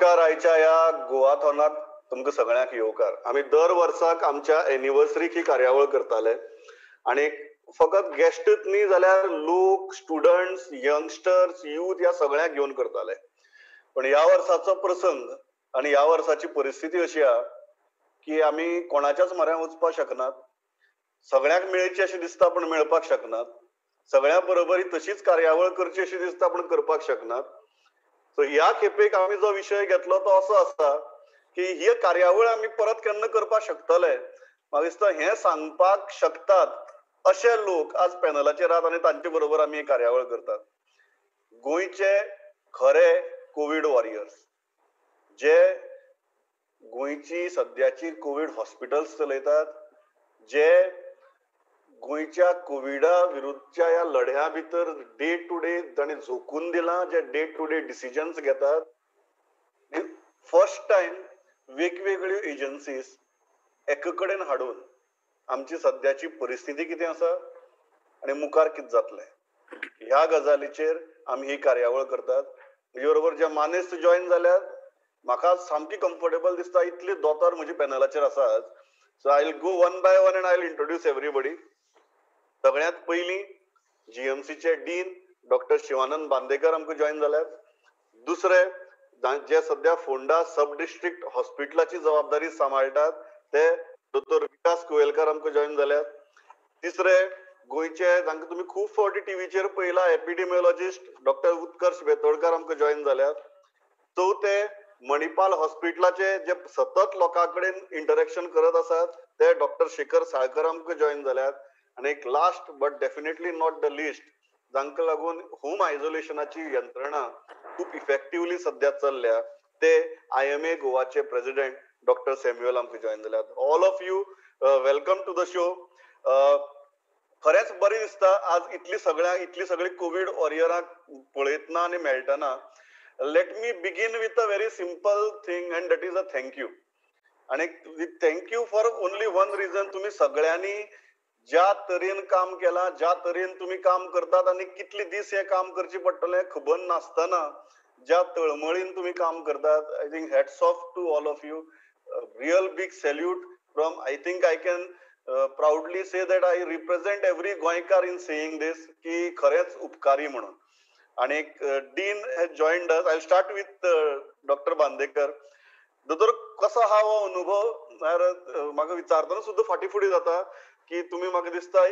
नमस्कार. आयच्या ह्या गोवाथॉनाक तुमकां सगळ्यांक येवकार. आमी दर वर्साक आमच्या एनिवर्सरीक ही कार्यावळ करताले आनी फकत गेस्टच न्ही जाल्यार लोक, स्टुडंट्स, यंगस्टर्स, यूथ ह्या सगळ्यांक घेवन करताले. पण ह्या वर्साचो प्रसंग आनी ह्या वर्साची परिस्थिती अशी आहा की आमी कोणाच्याच म्हऱ्यांत वचपाक शकनात. सगळ्यांक मेळची अशें दिसता पण मेळपाक शकनात. सगळ्यां बरोबर ही तशीच कार्यावळ करची अशी दिसता पण करपाक शकनात. सो ह्या खेपेक आमी जो विशय घेतलो तो असो आसा की ही कार्यावळ आमी परत केन्ना करपाक शकतले. म्हाका दिसता हें सांगपाक शकतात अशे लोक आज पॅनलाचेर आहात आनी तांचे बरोबर आमी ही कार्यावळ करतात. गोंयचे खरे कोवीड वॉरियर्स, जे गोंयची सद्याची कोवीड हॉस्पिटल्स चलयतात, जे गोंयच्या कोविडा विरुद्धच्या ह्या लढ्या भितर डे टू डे तांणी झोकून दिलां, जे डे टू डे डिसिजन्स घेतात. फर्स्ट टायम वेगवेगळ्यो एजन्सीज एका कडेन हाडून आमची सद्याची परिस्थिती कितें आसा आनी मुखार कितें जातलें ह्या गजालीचेर आमी ही कार्यावळ करतात. म्हजे बरोबर जे मानेस्त जॉयन जाल्यात म्हाका सामकी कम्फर्टेबल दिसता, इतले दोतोर म्हजे पॅनलाचेर आसात. So I will go one by one and I will introduce everybody. सगळ्यांत पयलीं जीएमसीचे डीन डॉक्टर शिवानंद बांदेकर आमकां जॉयन जाल्यात. दुसरे जे सद्या फोंडा सब डिस्ट्रिक्ट हॉस्पिटलाची जबाबदारी सांबाळटात ते दोतोर विकास कुवेलकर आमकां जॉयन जाल्यात. तिसरे गोंयचे जांकां तुमी खूब फावटी टीव्हीचेर पळयला एपिडेमिओलॉजिस्ट डॉक्टर उत्कर्ष बेतोडकर आमकां जॉयन जाल्यात. चवथे मणिपाल हॉस्पिटलाचे जे सतत लोकां कडेन इंटरेक्शन करत आसात ते डॉक्टर शेखर साळकर आमकां जॉयन जाल्यात. आनी एक last but definitely not the least, जांकां लागून होम आयसोलेशनाची यंत्रणा खूब इफेक्टिवली सद्या चल्ल्या ते IMA गोवाचे प्रेसिडेंट डॉक्टर सॅम्युअल आमकां जॉयन जाल्यात. All of you welcome to the show. खरेंच बरें दिसता आज इतली सगळ्यांक, इतली सगळी कोवीड वॉरियरांक पळयतना आनी मेळटना. Let me begin with a very simple thing and that is a thank you. आनी thank you for only one reason, तुमी सगळ्यांनी ज्या तरेन काम केलां, ज्या तरेन तुमी काम करतात आनी कितले दीस हें काम करचें पडटलें खबर नासतना ज्या तळमळीन तुमी काम करतात, I think hats off to all of you. Real big salute from, I think I can proudly say that I represent every Goenkar in saying this की खरेंच उपकारी म्हणून. आनी dean has joined us. I start with doctor Bandekar. दोतोर, कसो आहा हो अनुभव? म्हळ्यार म्हाका विचारतना सुद्दां फाटीं फुडें जाता की तुमी म्हाका दिसता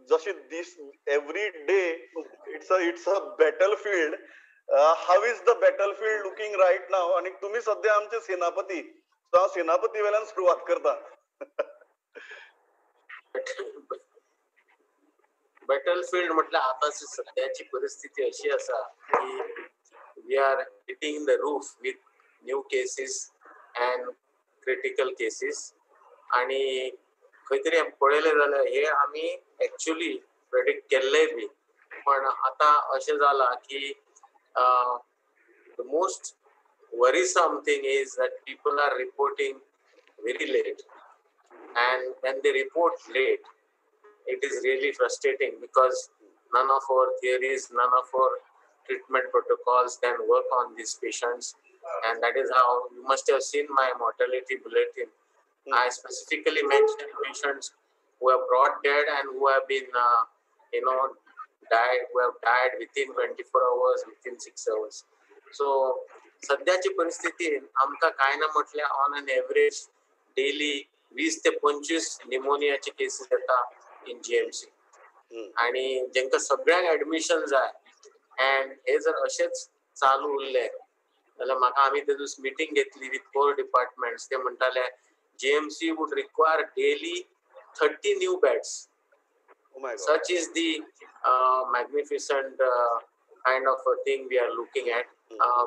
जशी दीस every day it's a battle field. How is the battle field looking right now? आनी तुमी सद्या आमचे सेनापती, सो हांव सेनापती वेल्यान सुरवात करता. बॅटल फील्ड म्हटल्यार आतांची सद्याची परिस्थिती अशी आसा की we are hitting the roof with new cases and critical cases. आनी खंय तरी पळयलें जाल्यार हे आमी एक्चुली प्रेडिक्ट केल्लेय बी, पण आतां अशें जालां की the most worrisome thing is that people are reporting very late, and when they report late it is really frustrating because none of our theories, none of our treatment protocols can work on these patients. And that is how you must have seen my mortality bulletin. I specifically mentioned patients who have brought dead and who have been, died, who have died within 24 hours, within 6 hours. So, सद्याची परिस्थिती आमकां कांय ना म्हटल्यार on an average daily 20 ते 25 निमोनियाचे cases येता in GMC. आनी जेंका सगळ्यांक एडमिशन जाय, एंड हे जर अशेंच चालू उरले जाल्यार म्हाका, आमी ते दीस मिटींग घेतली विथ 4 डिपार्टमेंट्स, ते म्हणटाले GMC would require daily 30 new beds. Oh my God. Such is the magnificent kind of a thing we are looking at.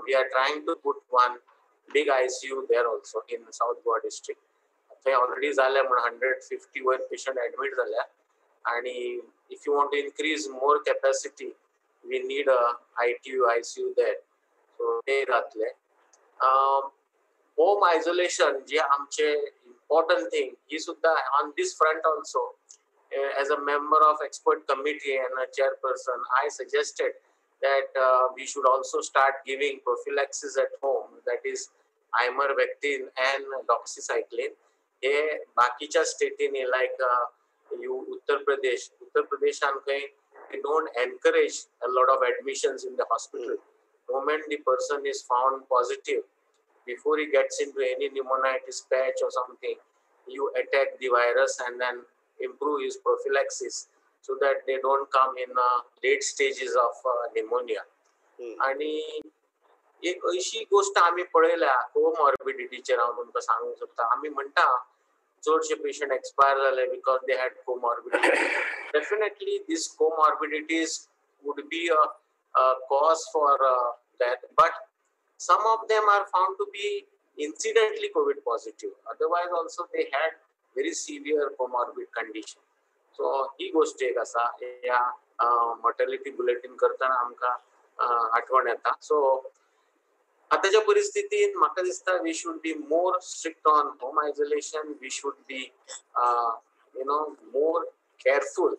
We are trying to put one big ICU there also in South Goa district. थंय already जाल्या म्हण 150 वयर patient admit जाल्या, आनी if you want to increase more capacity we need a ITU ICU there. So ते जातले. Home isolation जे आमचे important thing he सुद्दां on this front also as a member of expert committee and a chairperson, I suggested that we should also start giving prophylaxis at home, that is Ivermectin and doxycycline हे बाकीच्या स्टेटींनी लायक you Uttar Pradesh, उत्तर प्रदेशान खंय they don't encourage a lot of admissions in the hospital. Moment the person is found positive, before he gets into any pneumonitis patch or something, you attack the virus and then improve his prophylaxis so that they don't come in late stages of pneumonia. आणि एक अशी गोष्ट आम्ही पळयल्या कोमॉर्बिडिटीचेर हांव तुमकां सांगूंक सोदता. आमी म्हणटा चडशे पेशंट एक्सपायर जाले because they had comorbidity. Definitely these comorbidities would be a cause for death, but some of them are found to be incidentally COVID positive. Otherwise also they had very severe comorbid condition. So ही गोष्ट एक आसा ह्या mortality bulletin करतना आमकां आठवण येता. So आताच्या परिस्थितीन म्हाका दिसता we should be more strict on home isolation. We should be you know more careful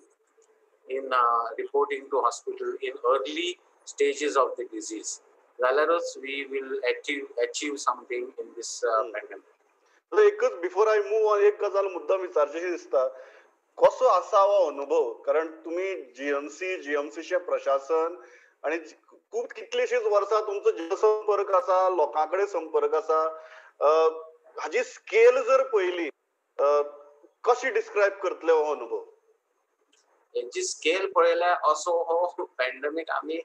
in reporting to hospital in early stages of the disease. जाल्यारच we will achieve something in this pandemic. एकच before I move on एक गजाल मुद्दाम विचारचीशी दिसता, कसो आसा हो अनुभव? कारण तुमी जीएमसी, जीएमसीचें प्रशासन आनी खूब कितलीशीच वर्सां तुमचो जनसंपर्क आसा, लोकां कडेन संपर्क आसा, हाजी स्केल जर पळयली कशी डिस्क्रायब करतले हो अनुभव? हेजी स्केल पळयल्यार असो हो पॅन्डेमीक आमी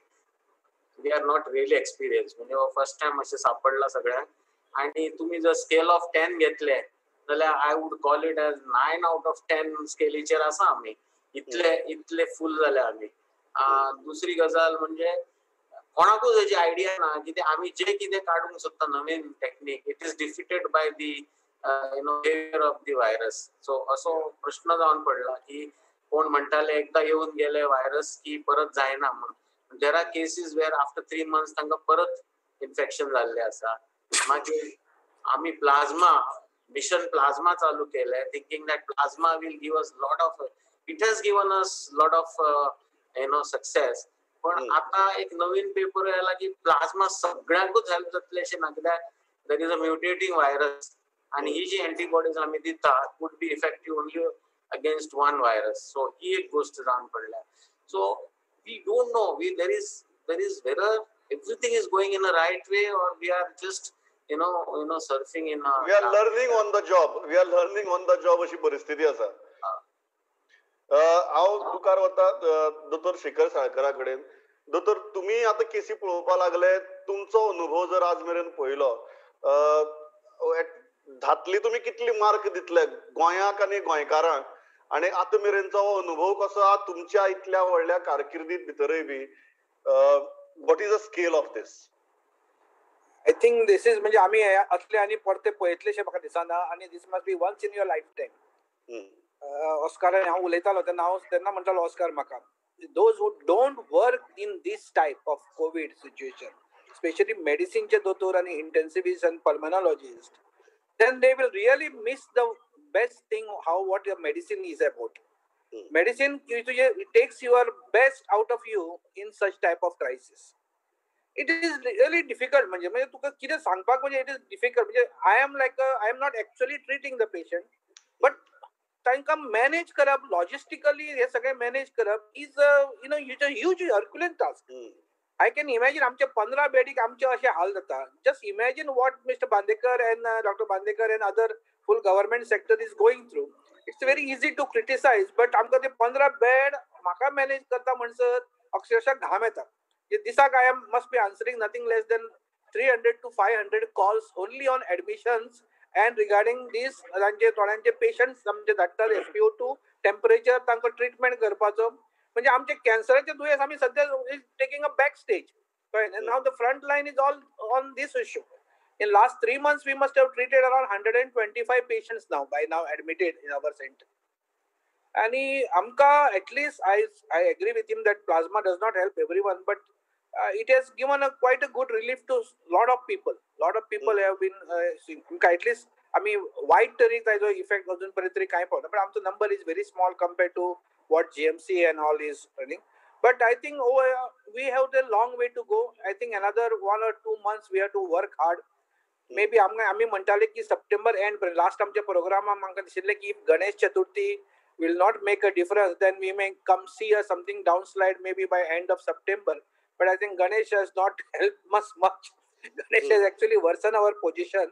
we are not really experience, म्हणजे हो फर्स्ट टायम अशें सापडला सगळ्यांक. आनी तुमी जर स्केल ऑफ 10 घेतले जाल्यार I would call it as 9 out of 10 स्केलीचेर आसा आमी, इतले इतले फूल जाले आमी. दुसरी गजाल म्हणजे कोणाकूच हेजी आयडिया ना कितें आमी जे कितें काडूंक सोदता नवीन technique, it is defeated by the you know behaviour of the virus. So असो प्रश्न जावन पडला की कोण म्हणटाले एकदां येवन गेले व्हायरस की परत जायना म्हूण. There are cases where after 3 months तांकां परत इन्फेक्शन जाल्लें आसा. मागीर आमी प्लाझ्मा मिशन प्लाझ्मा चालू केलें, thinking that plasma will give us lot of, it has given us lot of you know success. पण आता एक नवीन पेपर आयला की प्लाझ्मा सगळ्यांकूच हेल्प जातले अशें ना, कित्याक there is a mutating virus आनी ही जी एंटीबॉडीज आमी दिता could be effective only against one virus. So ही एक गोष्ट जावन पडल्या. So we don't know, we there is whether everything is going in a right way or we are just you know surfing in we are learning on the job, we are learning on the job अशी परिस्थिती आसा. हांव मुखार वता दोतोर शेखर साळकरा कडेन. दोतोर, तुमी आतां केसी पळोवपाक लागले, तुमचो अनुभव जर आज मेरेन पळयलो, धातली तुमी कितली मार्क दितले गोंयाक आनी गोंयकारांक, आनी आतां मेरेनचो हो अनुभव कसो आहा तुमच्या इतल्या व्हडल्या कारकिर्दीत भितरय बी, what is the scale of this? I think this is म्हणजे आमी असले आनी परते पळयतलेशें म्हाका दिसना, आनी this must be once in your life time. Oscar हांव उलयतालो तेन्ना हांव तेन्ना म्हणटालो ऑस्कार म्हाका, those who don't work in this type of COVID situation, specially मेडिसिनचे दोतोर आनी intensivist and pulmonologist, then they will really miss the best thing how what your medicine is about. Medicine it takes your best out of you in such type of crisis. It is really difficult. म्हणजे म्हणजे तुका कितें सांगपाक म्हणजे it is difficult. म्हणजे I am like I am not actually treating the patient, but तांकां manage करप logistically हे सगळें मॅनेज करप is you know is a huge Herculean task. I can imagine आमचे 15 बेडीक आमचे अशे हाल जाता. Just imagine what Mister Bandekar and Doctor Bandekar and other full government sector is going through. It's very easy to criticise, but आमकां ते 15 bed म्हाका manage करता म्हणसर अक्षरशः घाम येता. दिसाक I am must be answering nothing less than 300 to 500 calls only on admissions and regarding these तांचे थोड्यांचे पेशंट्स आमचे धाडटात SpO2 temperature तांकां ट्रिटमेंट करपाचो. म्हणजे आमचे कॅन्सराचे दुयेंस आमी सद्या is taking a back stage, कळ्ळें? Now the front line is all on this issue. In last 3 months we must have treated around 125 patients now by now admitted in our centre. आनी आमकां at least I agree with him that plasma does not help everyone, but it has given a quite a good relief to lot of people. Lot of people have been at least आमी वायट तरी ताजो effect अजून पर्यंत तरी कांय पावना, but आमचो number is very small compare to what GMC and all is running. But I think we have the long way to go. I think another 1 or 2 months we have to work hard. May be आमी म्हणटाले की सप्टेंबर and पर्यंत last आमच्या प्रोग्रामाक आमकां दिशिल्लें की if Ganesh Chaturthi will not make a difference, then we may come see a something downslide maybe by end of September. But I think Ganesh has not helped us much. Ganesh has actually worsened our position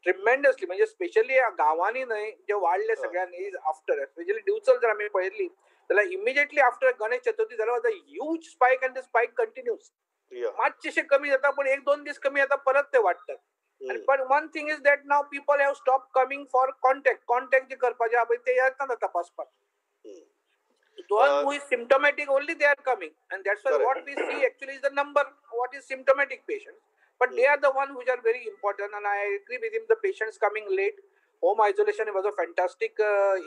tremendously. म्हणजे specially गांवांनी न्हय जे वाडले सगळ्यांनी is after specially Divchal जर आमी पळयली जाल्यार immediately after Ganesh Chaturthi जाल्यार was a huge spike and the spike continues. मातशें कमी जाता पण एक दोन दीस कमी जाता परत ते वाडटात. But one thing is that now people have stopped coming for contact. Contact जे करपाचे आहा पळय ते येतना तपासपाक. The one who is symptomatic only they are coming, and that's why what we see actually is the number what is symptomatic patients. But they are the one which are very important, and I agree with him. The patients coming late, home isolation was a fantastic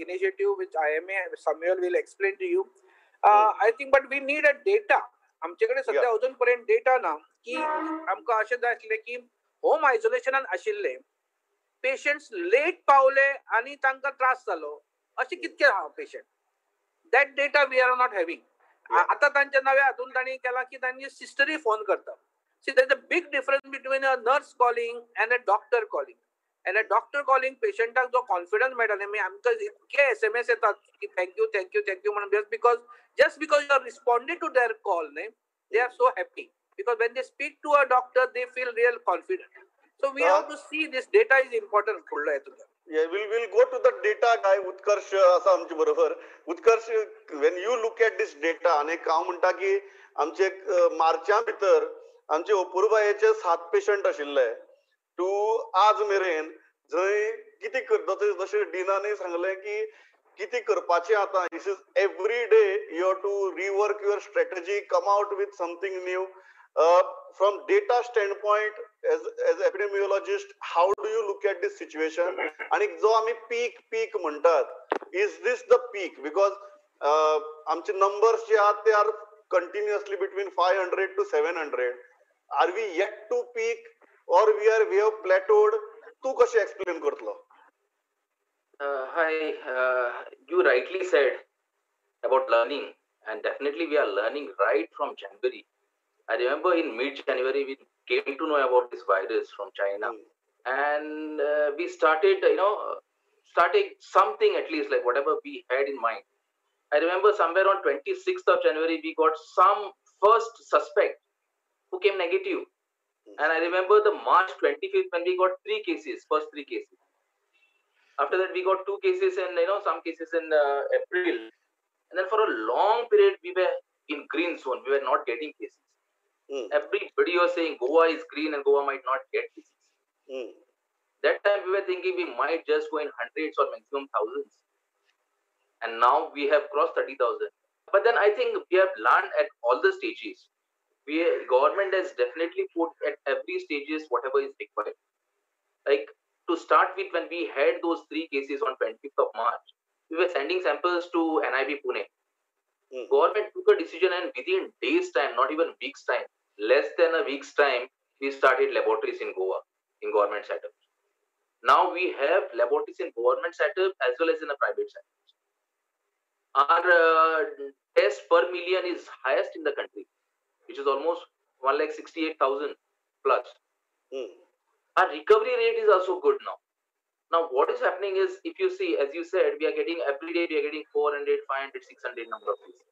initiative which IMA Samuel will explain to you. I think, but we need a data. आमचे कडेन सध्या अजून पर्यंत data ना की आमकां अशें जाय आसलें की होम आयसोलेशनान आशिल्ले पेशंट्स लेट पावले आनी तांकां त्रास जालो अशें कितके आहा patient. That data we are not having. आतां तांच्या नव्या हातून तांणी केलां की तांची सिस्टरी फोन करता. See, there is a big difference between a nurse calling and a doctor calling. And a doctor calling पेशंटाक जो कॉन्फिडन्स मेळटा न्ही, आमकां इतके एसएमएस येतात की thank you thank you thank you म्हणून just because you are responding to their call न्ही, they are so happy. Because when they speak to a doctor, they feel real confident. So we have to see this data is important. Yeah, we'll go to the data guy, Utkarsh आसा आमचे बरोबर. Utkarsh, when you look at this data, आनी हांव म्हणटा की आमचे मार्चा भितर आमचे अपुरबायेचे 7 पेशंट आशिल्ले टू आज मेरेन जंय कितें करता जशें डिनाने सांगलें की कितें करपाचें आतां. This is every day you have to rework your strategy, come out with something new. From data standpoint, as epidemiologist, how do you look at this situation? आणि जो आम्ही पीक म्हणतात, is this the peak? Because आमचे numbers जे आहात ते are continuously between 500 to 700. Are we yet to peak or we have plateaued? तूं कशें explain करतलो? Hi, you rightly said about learning, and definitely we are learning right from January. I remember in mid-January we came to know about this virus from China, and we started, starting something at least like whatever we had in mind. I remember somewhere on 26th of January we got some first suspect who came negative, and I remember the March 25th when we got 3 cases, first 3 cases. After that we got 2 cases and some cases in April, and then for a long period we were in green zone. We were not getting cases. Everybody was saying Goa is green and Goa might not get cases. That time we were thinking we might just go in hundreds or maximum thousands. And now we have crossed 30,000. But then I think we have learned at all the stages. Government has definitely put at every stages whatever is required. Like to start with, when we had those 3 cases on 25th of March, we were sending samples to NIB Pune. Government took a decision, and within days time, not even weeks time, less than a week's time, we started laboratories in Goa, in government setup. Now we have laboratories in government setup as well as in a private setup. Our test per million is highest in the country, which is almost 168,000 plus. Our recovery rate is also good now. Now, what is happening is, if you see, as you said, we are getting every day, we are getting 400, 500, 600 number of cases.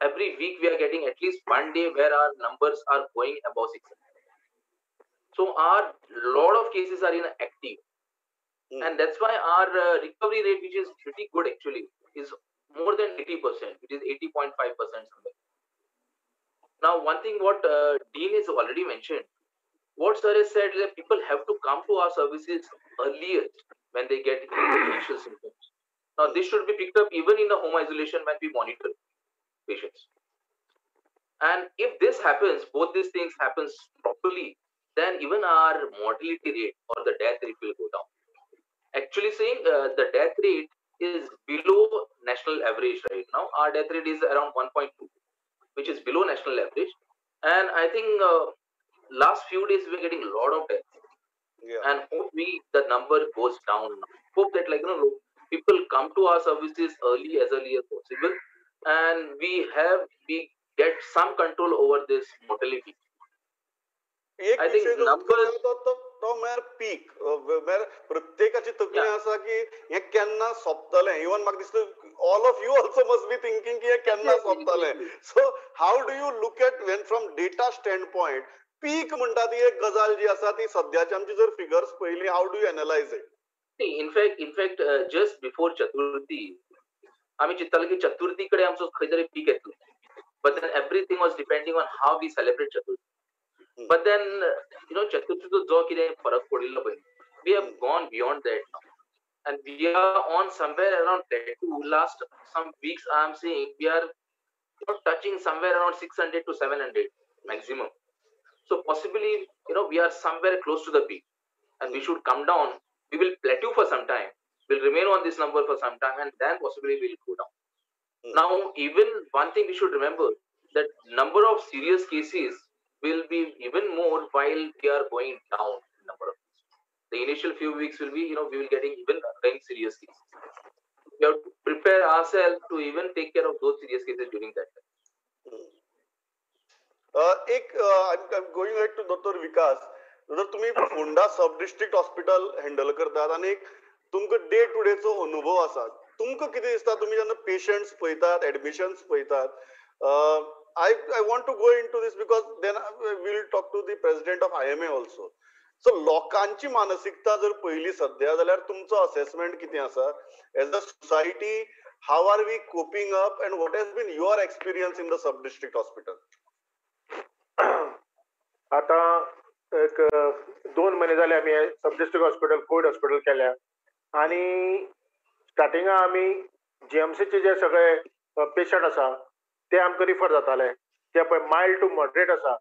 Every week, we are getting at least one day where our numbers are going above 600. So, our lot of cases are inactive. And that's why our recovery rate, which is pretty good actually, is more than 80%. It is 80.5% somewhere. Now, one thing what Dean has already mentioned, what sir has said is that people have to come to our services earliest when they get initial symptoms. Now, this should be picked up even in the home isolation when we monitor patients. And if this happens, both these things happens properly, then even our mortality rate or the death rate will go down. Actually saying the death rate is below national average right now. Our death rate is around 1.2, which is below national average. And I think last few days we're getting a lot of deaths. Yeah. And hope the number goes down. Hope that people come to our services early as possible, and we get some control over this mortality. I think numbers. तो म्हळ्यार पीक, म्हळ्यार प्रत्येकाची तकली आसा की हें केन्ना सोंपतलें. इवन म्हाका दिसता all of you also must be thinking की हें केन्ना सोंपतलें. So how do you look at when from data standpoint peak म्हणटा ती एक गजाल जी आसा ती सद्याची आमची जर फिगर्स पळयली, how do you analyse it? In fact just before Chaturthi आमी चिंतताले की चतुर्थी कडेन आमचो खंय तरी पीक येतलो, but then everything was depending on how we celebrate Chaturthi. But then you know चतुर्थीचो जो कितें फरक पडिल्लो पळय, we have gone beyond that now and we are on somewhere around plateau. Last some weeks I am seeing we are touching somewhere around 600 to 700 maximum. So possibly, you know, we are somewhere close to the peak and we should come down. We will plateau for some time. We'll remain on this number for some time and then possibly we'll go down. Now, even one thing we should remember, that number of serious cases will be even more while we are going down in number of cases. The initial few weeks will be, you know, we will getting even again serious cases. We have to prepare ourselves to even take care of those serious cases during that time. एक I'm going right to Dr. Vikas. जर तुम्ही Ponda sub district hospital handle करतात आनी तुमकां day two डेचो अनुभव आसा, तुमकां कितें दिसता तुमी जेन्ना पेशंट्स पळयतात, एडमिशन्स पळयतात? I want to go into this because then we'll talk to the president of IMA also. So लोकांची मानसिकता जर पळयली सद्या जाल्यार तुमचो असेसमेंट कितें आसा as a society? How are we coping up and what has been your experience in the sub district hospital? आता एक 2 म्हयने जाले आमी sub district hospital COVID hospital केल्या आनी स्टार्टिंगा आमी जीएमसीचे जे सगळे पेशंट आसा ते आमकां रिफर जाताले, ते पळय मायल्ड टू मॉडरेट आसा,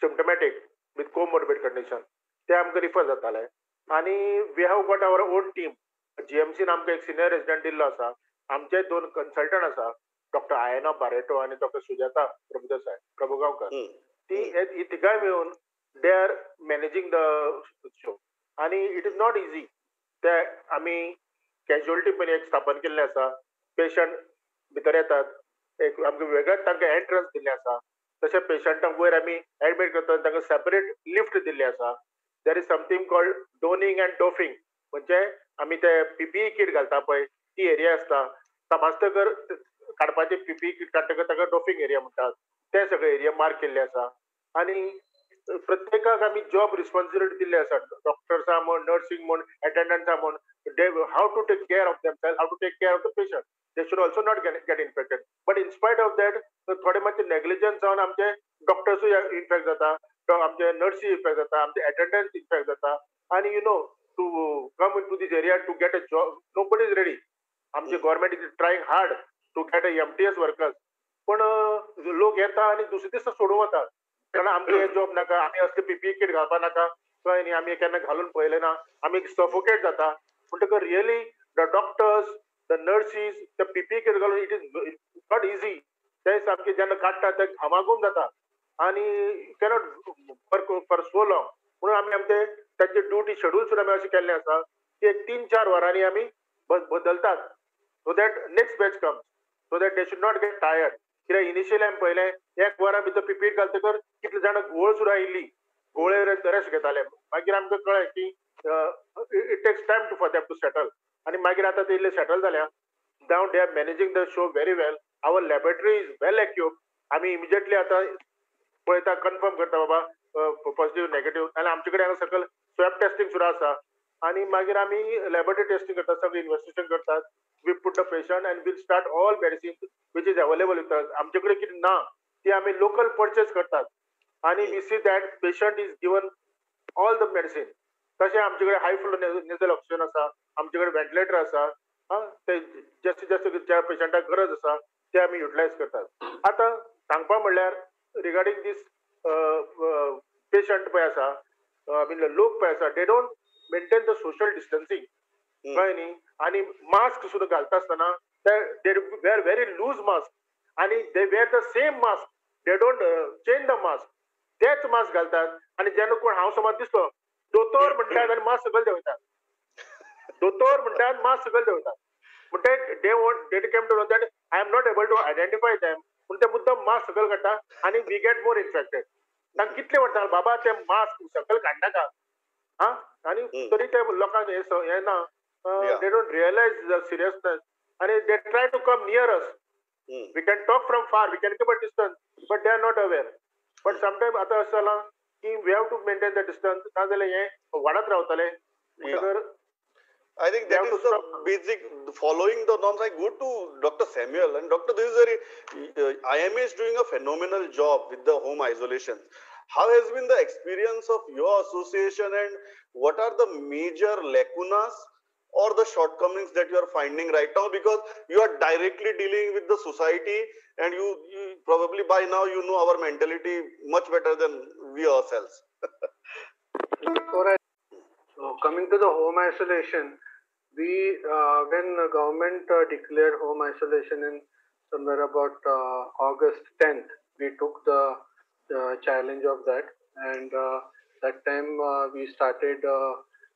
सिम्टमॅटीक विथ कोमॉर्बिड कंडिशन, ते आमकां रिफर जाताले. आनी we have got our own team. जीएमसीन आमकां एक सिनियर रेजिडंट दिल्लो आसा, आमचे 2 कन्सल्टंट आसा, डॉक्टर आयना बारेटो आनी डॉक्टर सुजाता प्रभुदेसाय प्रभुगांवकर. ती ही तिगांय मेळून they are managing the show आनी it is not easy. ते आमी कॅज्युअलिटी पण एक स्थापन केल्लें आसा, पेशंट भितर येतात, एक आमकां वेगळेच तांकां एंट्रन्स दिल्लें आसा, तशें पेशंटांक वयर आमी एडमीट करता तांकां सेपरेट लिफ्ट दिल्ली आसा. There is something called donning and doffing, म्हणजे आमी ते पीपीई किट घालता पळय ती एरिया आसता, तपासतकर काडपाचे पीपीई किट काडटकर ताका डोफींग एरिया म्हणटात, ते सगळे एरिया मार्क केल्ले आसा. आनी प्रत्येकाक आमी जॉब रिस्पॉन्सिबिलिटी दिल्ली आसा, डॉक्टर्सां म्हण, नर्सींग म्हण, एटेंडंट्सां म्हण, they how to take care of themselves, how to take care of the patient. They should also not get infected. But in spite of that थोडे मातशे नेग्लिजन्स जावन आमचे डॉक्टर्सूय इन्फेक्ट जाता, आमचे नर्सी इन्फेक्ट जाता, आमचे एटेंडंट्स इन्फेक्ट जाता. आनी you know to come into this area to get a job, nobody is ready. आमचे government is trying hard to get a MTS workers, पण लोक येता आनी दुसरे दिसा सोडून वतात, कारण आमकां हे जॉब नाका, आमी असले पीपीई किट घालपा नाका, कळ्ळें न्ही, आमी केन्ना घालून पळयलें ना, आमी सफोकेट जाता. म्हणटकर really the doctors, the nurses, ते पीपीई किट घालून it is not easy. ते सामके जेन्ना काडटा ते घामाघूम जाता आनी cannot work for so long. म्हणून आमी आमचे तांचे ड्युटी शेड्यूल सुद्दां आमी अशें केल्लें आसा की एक 3-4 वरांनी आमी बदलतात, so that next batch comes, so that they should not get tired. कित्याक इनिशियली आमी पळयलें 1 वरा भितर पीपीई घालतकर कितले जाणां घुंवळ सुद्दां आयिल्ली, घुंवळे रेस्ट घेताले. मागीर आमकां कळ्ळें की it takes time to for them to settle, आनी मागीर आतां ते इल्ले सेटल जाल्या. Now they are managing the show very well. Our laboratory is well equipped. आमी इमिजिएटली आतां पळयता, कन्फर्म करता बाबा पॉझिटिव्ह नेगेटिव्ह, आनी आमचे कडेन हांगा सकयल स्वॅब टेस्टिंग सुद्दां आसा आनी मागीर आमी लॅबोरेटरी टेस्टिंग करतात, सगळें इन्वेस्टिगेशन करतात. We put the patient and we'll start all medicine which is available with us. आमचे कडेन कितें ना ती आमी लोकल परचेज करतात आनी we see that patient is given all the medicine. तशें आमचे कडेन हाय फ्लो नेजल ऑक्सिजन आसा, आमचे कडेन व्हेंटिलेटर आसा, ते जास्तीत जास्त ज्या पेशंटाक गरज आसा ते आमी युटिलायज करतात. आतां सांगपा म्हणल्यार रिगार्डींग दीस पेशंट पळय आसा, I mean लोक पळय आसा, they don't maintain the social distancing, कळ्ळें न्ही, आनी मास्क सुद्दां घालता आसतना ते they wear very loose mask आनी they wear the same mask, they don't change the mask, तेच मास्क घालतात. आनी जेन्ना कोण हांव समज दिसलो दोतोर म्हणटात आनी मास्क सकयल देंवयतात, दोतोर म्हणटात मास्क सकयल देंवयतात, म्हणटा they want they came to know that I am not able to identify them, पूण ते मुद्दम मास्क सकयल काडटा आनी we get more infected. तांकां कितले वर्सां बाबा ते मास्क सकयल काडनाका, हा आनी तरी ते लोकांक हें ना, they don't realise the seriousness आनी they try to come near us. We can talk from far, we can keep a distance, but they are not aware. But sometime आतां अशें जालां की we have to maintain the distance, नाजाल्यार हें वाडत रावतलें. म्हणटकर I think that is the basic following the norms. I go to Dr. Samuel, and Doctor, this is very IMA is doing a phenomenal job with the home isolation. How has been the experience of your association, and what are the major lacunas or the shortcomings that you are finding right now? Because you are directly dealing with the society, and you probably by now you know our mentality much better than we ourselves. All right. So coming to the home isolation, we when the government declared home isolation in somewhere about August 10th, we took the challenge of that, and that time we started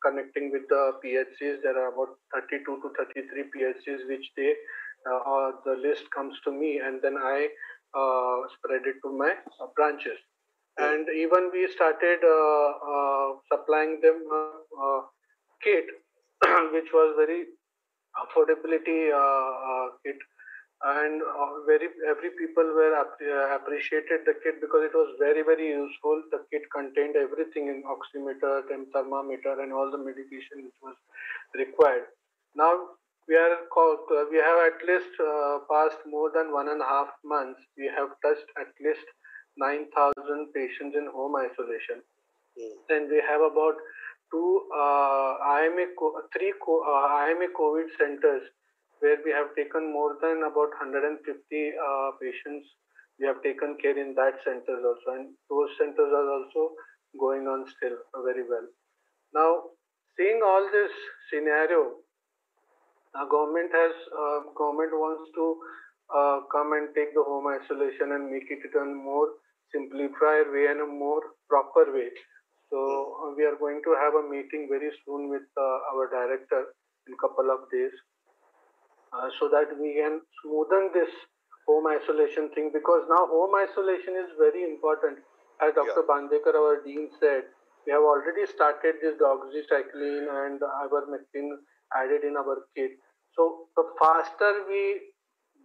connecting with the PHCs. There are about 32 to 33 PHCs which they the list comes to me, and then I spread it to my branches. And even we started supplying them kit, which was very affordability kit, and very every people were appreciated the kit because it was very, very useful. The kit contained everything in oximeter, temp thermometer, and all the medication which was required. Now we are we have at least past more than 1.5 months, we have touched at least 9,000 patients in home isolation. Then we have about three IMA COVID centers where we have taken more than about 150 patients. We have taken care in that centers also, and those centers are also going on still very well. Now, seeing all this scenario, government has government wants to come and take the home isolation and make it in a more simplified way and a more proper way. So we are going to have a meeting very soon with our director in couple of days, so that we can smoothen this home isolation thing, because now home isolation is very important. As Dr. Bandekar, our dean, said, we have already started this doxycycline and ivermectin added in our kit. So the faster we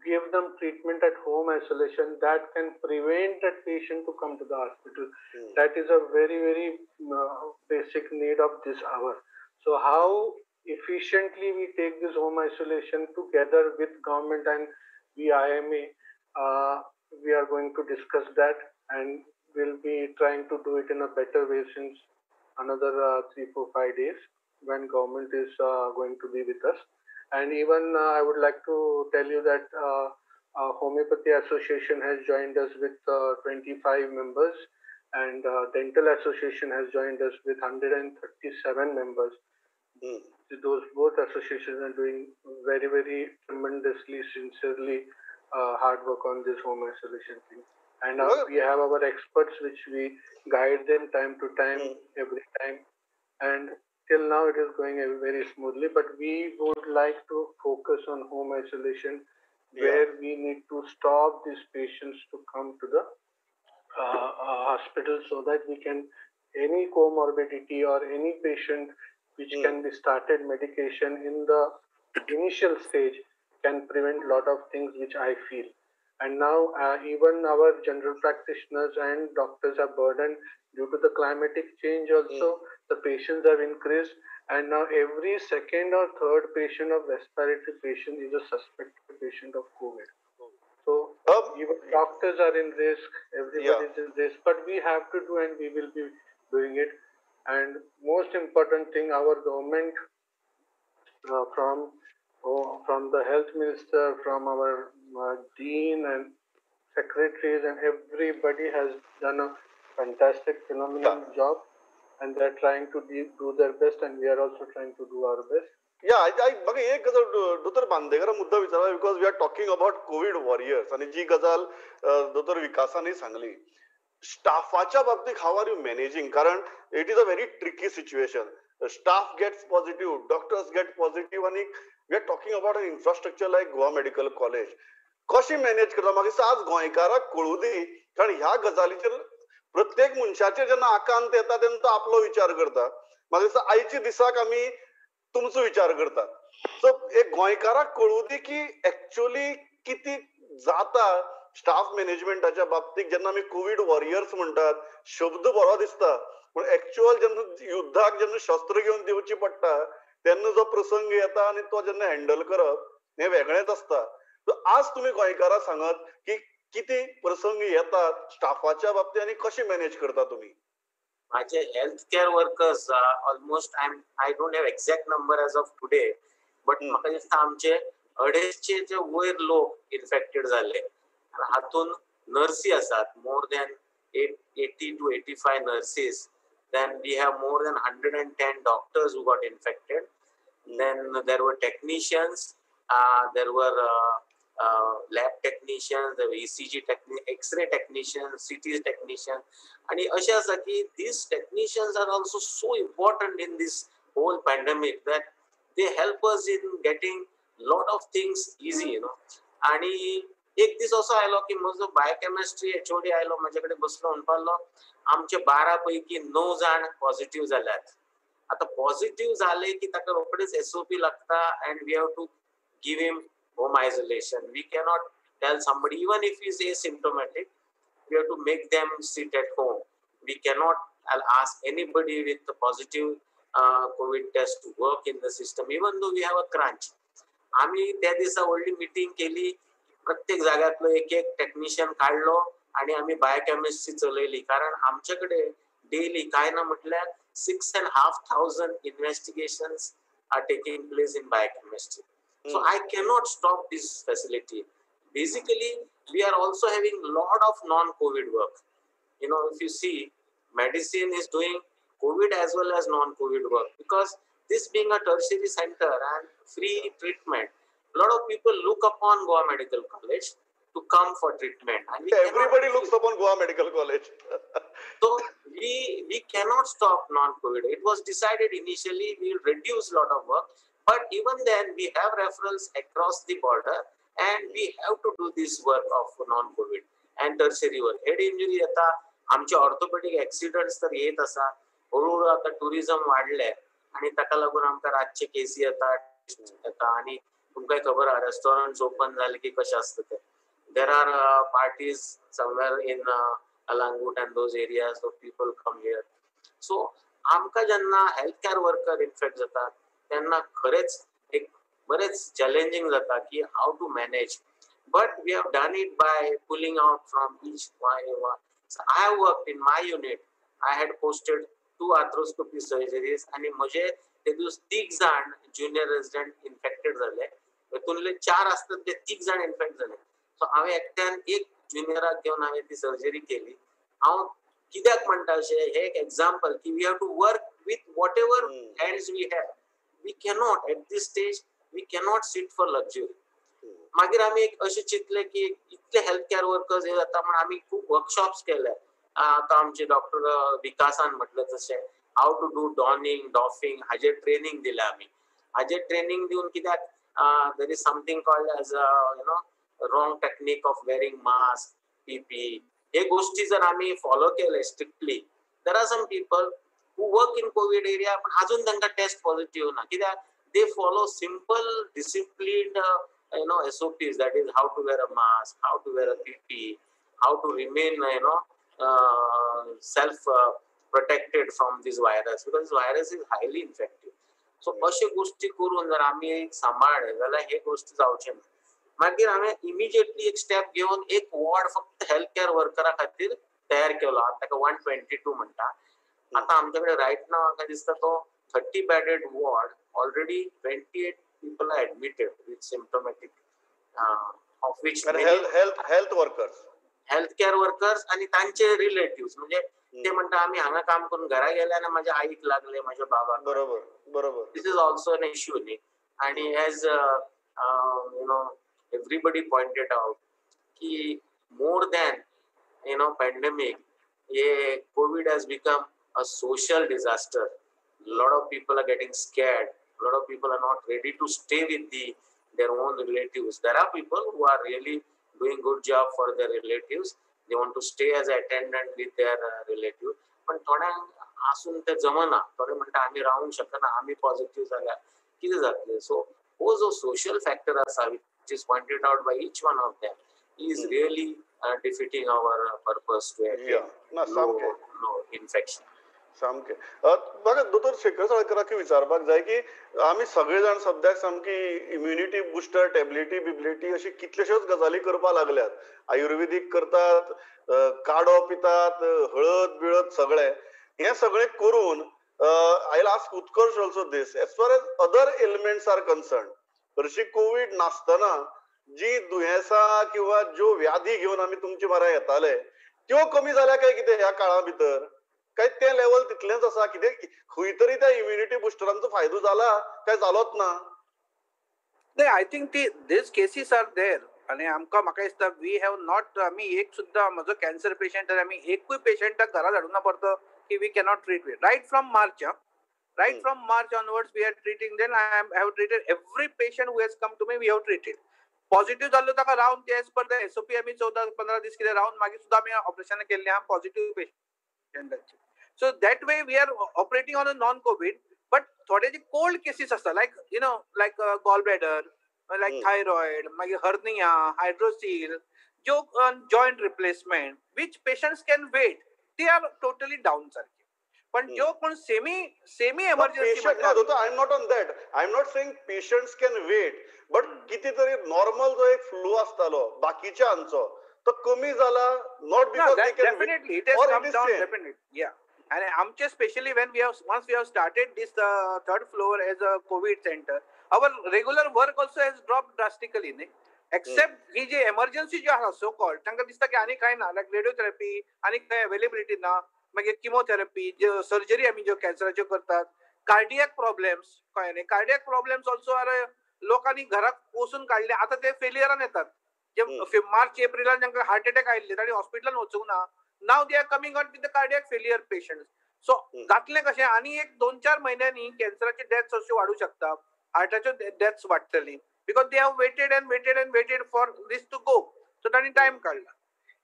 give them treatment at home isolation, that can prevent that patient to come to the hospital. That is a very, very basic need of this hour. So how efficiently we take this home isolation together with government and we IMA, we are going to discuss that, and we'll be trying to do it in a better way since another 3, 4, 5 days when government is going to be with us. And even I would like to tell you that Homeopathy Association has joined us with 25 members, and Dental Association has joined us with 137 members. Those both associations are doing very, very tremendously, sincerely hard work on this home isolation thing. And we have our experts which we guide them time to time, every time. And till now it is going very smoothly, but we would like to focus on home isolation, where we need to stop these patients to come to the hospital, so that we can, any comorbidity or any patient which can be started medication in the initial stage can prevent a lot of things, which I feel. And now even our general practitioners and doctors are burdened due to the climatic change also. The patients have increased, and now every second or third patient of respiratory patient is a suspected patient of COVID. So even doctors are in risk, everybody is in risk, but we have to do, and we will be doing it. And most important thing, our government, from the health minister, from our dean and secretaries, and everybody has done a fantastic, phenomenal job, and they're trying to do their best, and we are also trying to do our best. Yeah, म्हाका एक गजाल दोतोर बांदेकर मुद्दो विचारला, because we are talking about COVID warriors, आनी जी गजाल दोतोर विकासानय सांगली, स्टाफाच्या बाबतीत how are you managing? कारण it is a very tricky situation. Staff gets positive, doctors get positive, आनी we are talking about an infrastructure like Goa Medical College. कशी manage करता? म्हाका दिसता आज गोंयकाराक कळूं दी, कारण ह्या गजालीचेर प्रत्येक मनशाचेर जेन्ना आकांत येता तेन्ना तो आपलो विचार करता. म्हाका दिसता आयच्या दिसाक आमी तुमचो विचार करतात. सो एक गोंयकाराक कळूं दी की एक्चुअली कितें जाता स्टाफ मॅनेजमेंटाच्या बाबतीत. जेन्ना आमी कोवीड वॉरियर्स म्हणटात, शब्द बरो दिसता, पूण एक्चुअल जेन्ना युद्धाक जेन्ना शस्त्र घेवन दिवची पडटा तेन्ना जो प्रसंग येता आनी तो जेन्ना हँडल करप हें वेगळेंच आसता. आज तुमी गोंयकाराक सांगत की कितें प्रसंग येतात स्टाफाच्या बाबतीत आनी कशें मॅनेज करता तुमी? माझे health care workers almost I don't have exact number as of today, but म्हाका दिसता आमचे 250 जे वयर लोक इन्फेक्टेड जाले. हातून नर्सी आसात more than 80 to 85 nurses. Then we have more than 110 doctors who got infected. Then there were technicians, there were lab technicians, there were ECG X-ray technicians, CT technicians. And अशें आसा की these technicians are also so important in this whole pandemic that they help us in getting lot of things easy, you know. आणि एक दीस असो आयलो की म्हजो बायोकेमिस्ट्री एचओडी आयलो म्हजे कडेन बसलो, म्हणपाक लागलो आमचे 12 पैकी 9 जाण पॉझिटिव्ह जाल्यात. आता पॉझिटिव्ह जाले की ताका रोखडेच एसओपी लागता and we have to give him home isolation. We cannot tell somebody even if is asymptomatic, we have to make them sit at home. We cannot ask anybody with positive COVID test to work in the system even though we have a crunch. आमी त्या दिसा व्हडली meeting केली, प्रत्येक जाग्यातलो एक एक technician काडलो आणि आमी बायोकेमिस्ट्री चलयली. कारण आमचे कडेन डेली काय ना म्हटल्यार 6,500 investigations are taking place in biochemistry. So I cannot stop this facility. Basically we are also having lot of non COVID work. You know, if you see, medicine is doing COVID as well as non COVID work, because this being a tertiary center and free treatment, a lot of people look upon Goa Medical College to come for treatment. And everybody looks upon Goa Medical College. So we cannot stop non-COVID. It was decided initially we will reduce a lot of work, but even then we have referrals across the border and we have to do this work of non-COVID and tertiary work. Head injury येता, आमचे orthopaedic एक्सिडंट्स तर येत आसा. हळूहळू आता tourism वाडले आनी ताका लागून आमकां रातचे केसी येता येता. आनी तुमकांय खबर आहा रेस्टॉरंट्स ओपन जाले की कशें आसता तें. There are parties somewhere in Calangute and those areas, so people come here. So आमकां जेन्ना हेल्थ केअर वर्कर इन्फेक्ट जाता तेन्ना खरेंच एक बरेच चॅलेंजींग जाता की how to manage. But we have done it by pulling out from each one. I have worked in my unit. I had posted 2 arthroscopy surgeries आनी म्हजे ते दीस 3 जाण ज्युनियर रेजिडंट इन्फेक्टेड जाले. तातूंतले 4 आसतात ते 3 जाण इन्फेक्ट जाले. सो हांवें एकट्यान एक ज्युनियराक घेवन हांवें ती सर्जरी केली. हांव कित्याक म्हणटा अशें, हें एक एग्जाम्पल की we have to work with whatever hands we have. We cannot at this stage, we cannot sit for luxury. मागीर आमी एक अशें चिंतलें की इतले हेल्थ केअर वर्कर्स हे जाता म्हण आमी खूब वर्कशॉप्स केले. आतां आमचे डॉक्टर विकासान म्हटलें तशें how to do donning doffing हाजेर ट्रेनिंग दिलें आमी. हाजेर ट्रेनिंग दिवन कित्याक there is something called as you know wrong technique of wearing mask, PPE. हे गोष्टी जर आमी फॉलो केले strictly, there are some people who work in COVID area पण अजून तांकां टेस्ट पॉझिटिव्ह ना, कित्याक they follow simple disciplined you know SOPs, that is how to wear a mask, how to wear a PPE, how to remain you know self protected from this virus, because this virus is highly infective. So अशे गोष्टी करून जर आमी सांबाळ्ळे जाल्यार हे गोष्टी जावचे ना. मागीर हांवें इमिजिएटली एक स्टेप घेवन एक वॉर्ड फक्त हेल्थ केअर वर्करा खातीर तयार केलो. आतां ताका 122 म्हणटा. आतां आमचे कडेन रायट now म्हाका दिसता तो 30 bedded ward already 28 people are admitted with symptomatic, of which health workers, health care workers आनी तांचे रिलेटिव्स. म्हणजे ते म्हणटा आमी हांगा काम करून घरा गेले आनी म्हाज्या आईक लागले, म्हाज्या बाबाक. बरोबर बरोबर. This is also an issue न्ही. आनी as you know everybody pointed out की more than you know pandemic, hey COVID has become a social disaster. Lot of people are getting scared. Lot of people are not ready to stay with their own relatives. There are people who are really doing good job for their relatives. They want to stay as attendant with their relative. पण थोड्यांक आसून ते जमना. थोडे म्हणटा आमी रावूंक शकना, आमी पॉझिटिव्ह जाल्यार कितें जातलें. सो हो जो सोशल फॅक्टर आसा which is pointed out by each one of them is really defeating our purpose to low infection. सामकें. बघा दोतोर शेखर साळकराक विचारपाक जाय की आमी सगळे जाण सद्याक सामकी इम्युनिटी बुस्टर टॅबलेटी बिबलेटी अशी कितल्योश्योच गजाली करपाक लागल्यात. आयुर्वेदीक करतात, काडो पितात, हळद बिळद सगळें. हें सगळें करून I will ask Utkarsh also this as far as other elements are concern. हरशी कोवीड नासतना जी दुयेंसां किंवा ज्यो व्याधी घेवन आमी तुमचे म्हऱ्या येताले त्यो कमी जाल्या काय कितें ह्या काळा भितर? काय तें लेवल तितलेंच आसा? कितें खंय तरी त्या इम्युनिटी बुस्टरांचो फायदो जाला काय जालोच ना? नाही, I think ती these cases are there. आनी आमकां म्हाका दिसता we have not, आमी एक सुद्दां म्हजो कॅन्सर पेशंट आमी एकूय पेशंटाक घरा धाडूना परतो की we cannot treat. Right from March, right from March onwards we are treating. Then I have treated every patient who has come to me, we have treated. Positive जाल्लो ताका रावन ते एज पर the SOP आमी 14-15 दीस कितें रावन मागीर सुद्दां आमी ऑपरेशनां केल्लीं आहा positive पेशंटाचेर. So that way we are operating on a non COVID. But थोडे जे कोल्ड केसीस आसता like you know like gall bladder, like thyroid, मागीर हर्निया, हायड्रोसील, ज्यो joint replacement which patients can wait, they are totally down सारखे. पण ज्यो कोण semi semi emergency, I am not on that, I am not saying patients can wait, but कितें तरी normal जो एक फ्लू आसतालो बाकीच्यांचो तो कमी जाला. Not because they can definitely it has come down definitely. या आणि आमचे specially when we have once we have started this third floor as a COVID centre, our regular work also has drop drastically न्ही. Accept ही जी emergency जी आसा so called, तांकां दिसता की आनी कांय ना, लायक रेडियोथेरपी आनी कांय अवेलेबिलिटी ना, मागीर किमोथेरपी, ज्यो सर्जरी आमी ज्यो कॅन्सराच्यो करतात, कार्डियक प्रॉब्लेम्स कळ्ळें न्ही. कार्डियक प्रॉब्लेम्स ऑल्सो are लोकांनी घराक पोसून काडले, आतां ते फेलियरान येतात. जे मार्च एप्रिलान जांकां हार्ट अटॅक आयिल्ले तांणी हॉस्पिटलान वचूंक ना, now they are coming out with the cardiac failure patient. So जातलें कशें आनी एक 2-4 म्हयन्यांनी कॅन्सराचे डेथ्स अश्यो वाडूं शकता, हार्टाच्यो deaths वाडटली, because they have waited and waited and waited for this to go. So तांणी टायम काडला.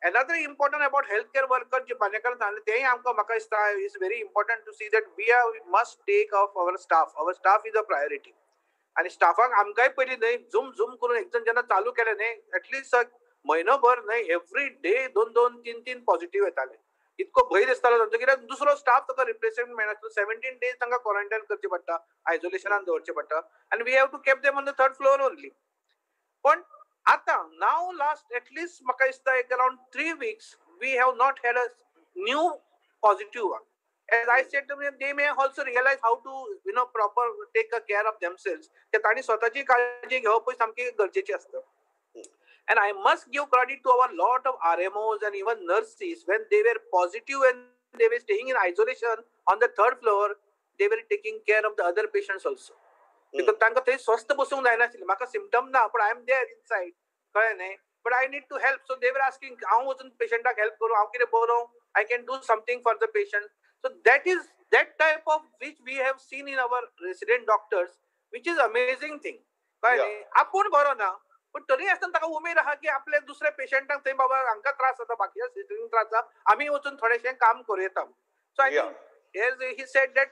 Another important about health care worker जे बांदेकारान सांगलें तेंय आमकां म्हाका दिसता is very important to see that we are must take off our staff. Our staff is a priority. आनी स्टाफाक आमकांय पयलीं न्हय झूम झूम करून एकदम जेन्ना चालू केलें न्हय एटलिस्ट म्हयनोभर न्हय एवरी डे 2-2, 3-3 पॉझिटिव्ह येताले. इतको भंय दिसतालो तांचो कित्याक दुसरो स्टाफ ताका रिप्लेसमेंट मेळनासलो. 17 डेज तांकां क्वॉरंटायन करचें पडटा, आयसोलेशनान दवरचें पडटा, आनी we have to keep them on the third floor only. पण आतां नाव लास्ट एटलिस्ट म्हाका दिसता एक around 3 weeks we have not had a new positive one. As I said, they may also realize how to, you know, proper take a care of themselves. ते तांणी स्वताची काळजी घेवप सामकी गरजेची आसता. And I must give credit to our lot of RMOs and even nurses when they were positive and they were staying in isolation on the third floor, they were taking care of the other patients also. Because तांकां थंय स्वस्थ बसूंक जायनाशिल्लें. म्हाका symptom ना पण I am there inside, कळ्ळें न्ही, but I need to help. So they were asking हांव वचून पेशंटाक हेल्प करूं, हांव कितें बरोवं, I can do something for the patient. So that is that type of which we have seen in our resident doctors, which is amazing thing. कळ्ळें न्ही, आपूण बरो ना पण तरी आसतना ताका उमेद आहा की आपल्या दुसऱ्या पेशंटाक थंय बाबा हांकां त्रास जाता, बाकीच्या सिस्टरींक त्रास जाता, आमी वचून थोडेशें काम करूं येता. So I think as he said that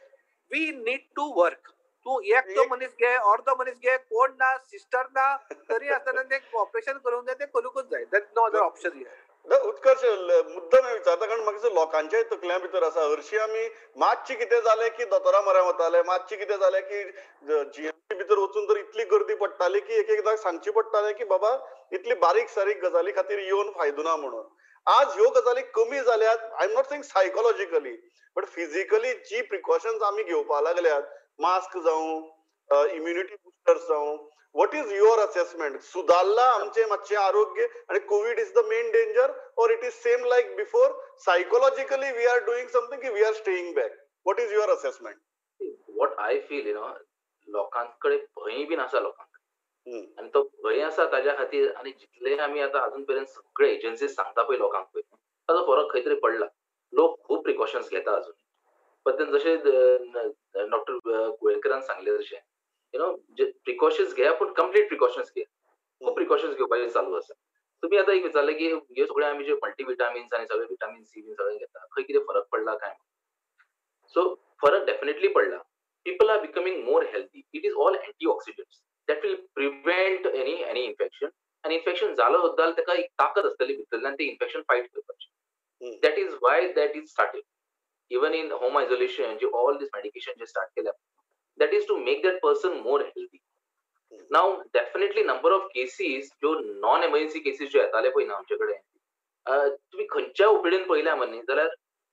we need to work. तूं एकटो मनीस घे, अर्दो मनीस घे, कोण ना, सिस्टर ना, तरी आसतना तें ऑपरेशन करूंक जाय, तें करूंकच जाय. That no other option here. Utkarsh मुद्दम हें विचारता कारण म्हाका लोकांच्याय तकल्यां भितर आसा हरशीं आमी मातशी कितें जालें की दोतोरा म्हऱ्यान वताले, मातशी कितें जालें की जीएमसी भितर वचून तर इतली गर्दी पडटाली की एक एकदां सांगची पडटालें की बाबा इतली बारीक सारीक गजाली खातीर येवन फायदो ना म्हणून. आज ह्यो गजाली कमी जाल्यात. I am not saying psychologically but physically ji precautions आमी घेवपाक लागल्यात, मास्क जावं, इम्युनिटी बुस्टर्स जावं, what is your assessment? सुदारला आमचें मातशें आरोग्य आनी COVID is the main danger or it is same like before? Psychologically we are doing something की we are staying back. What is your assessment? What I feel, you know, लोकांकडे भंय बीन आसा लोकांक, आनी तो भंय आसा ताज्या खातीर. आनी जितले आमी आतां अजून पर्यंत सगळे एजन्सीज सांगता पळय लोकांक पळय, ताजो फरक खंय तरी पडला. लोक खूब प्रिकॉशन्स घेता अजून. पण जशें डॉक्टर कुळेकरान सांगलें तशें you know precautions घेया, पूण कंप्लीट प्रिकॉशन्स घेया. खूब प्रिकॉशन्स घेवपाचें चालू आसा. तुमी आतां एक विचारलें की हे सगळे आमी जे मल्टीविटामिन्स आनी सगळे विटामिन सी बीन सगळे घेता, खंय कितें फरक पडला काय? सो फरक डेफिनेटली पडला. People are becoming more healthy. It is all antioxidants that will prevent any infection. आनी इन्फेक्शन जालो सुद्दां जाल्यार ताका एक ताकद आसतली भितरल्यान ते इन्फेक्शन फायट करपाची. That is why that is started. Even in home isolation J all this medication J start केल्या, that is to make that person more healthy. Now definitely number of cases ज्यो non emergency cases ज्यो येताले पळय ना आमचे कडेन, तुमी खंयच्या ओपीडीन पळयल्या मनी जाल्यार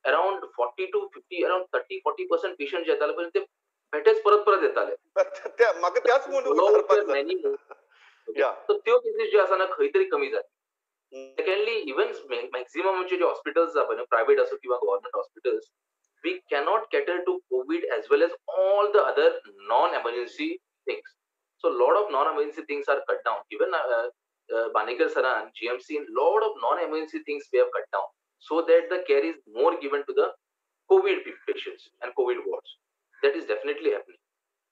around 40 to 50, around 30-40% patient जे येताले पळय ते बेटेच परत परत येताले. म्हाका त्याच त्यो केसीस ज्यो आसा ना खंय तरी कमी जाले. सेकंडली, इवन मॅक्झिमम जे हॉस्पिटल्स आसा पळय, प्रायव्हेट असो किंवा government hospitals, we cannot cater to COVID as well as all the other non emergency things. So lot of non emergency things are cut down. Even Banekar Saran, GMC, lot of non emergency things we have cut down so that the care is more given to the COVID patients and COVID wards. That is definitely happening.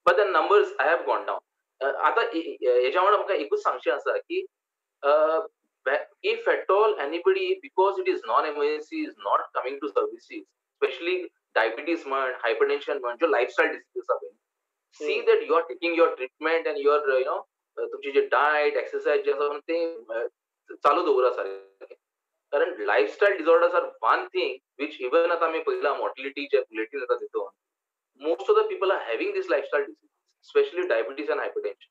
But the numbers I have gone down. आता हेच्या वांगडा म्हाका एकूच सांगचें आसा की if at all anybody, because it is non-emergency, is not coming to services, especially diabetes म्हण, hypertension म्हण, जो lifestyle diseases आसा पळय, see that you are taking your treatment and your, you know, तुमची जे डायट, एक्सरसाइज जे आसा ते चालू दवरा सारकें. कारण lifestyle disorders are one thing which even आतां आमी पळयला मॉर्टिलिटी जे बुलेटीन येता तितून most of the people are having this lifestyle disease, specially diabetes and hypertension.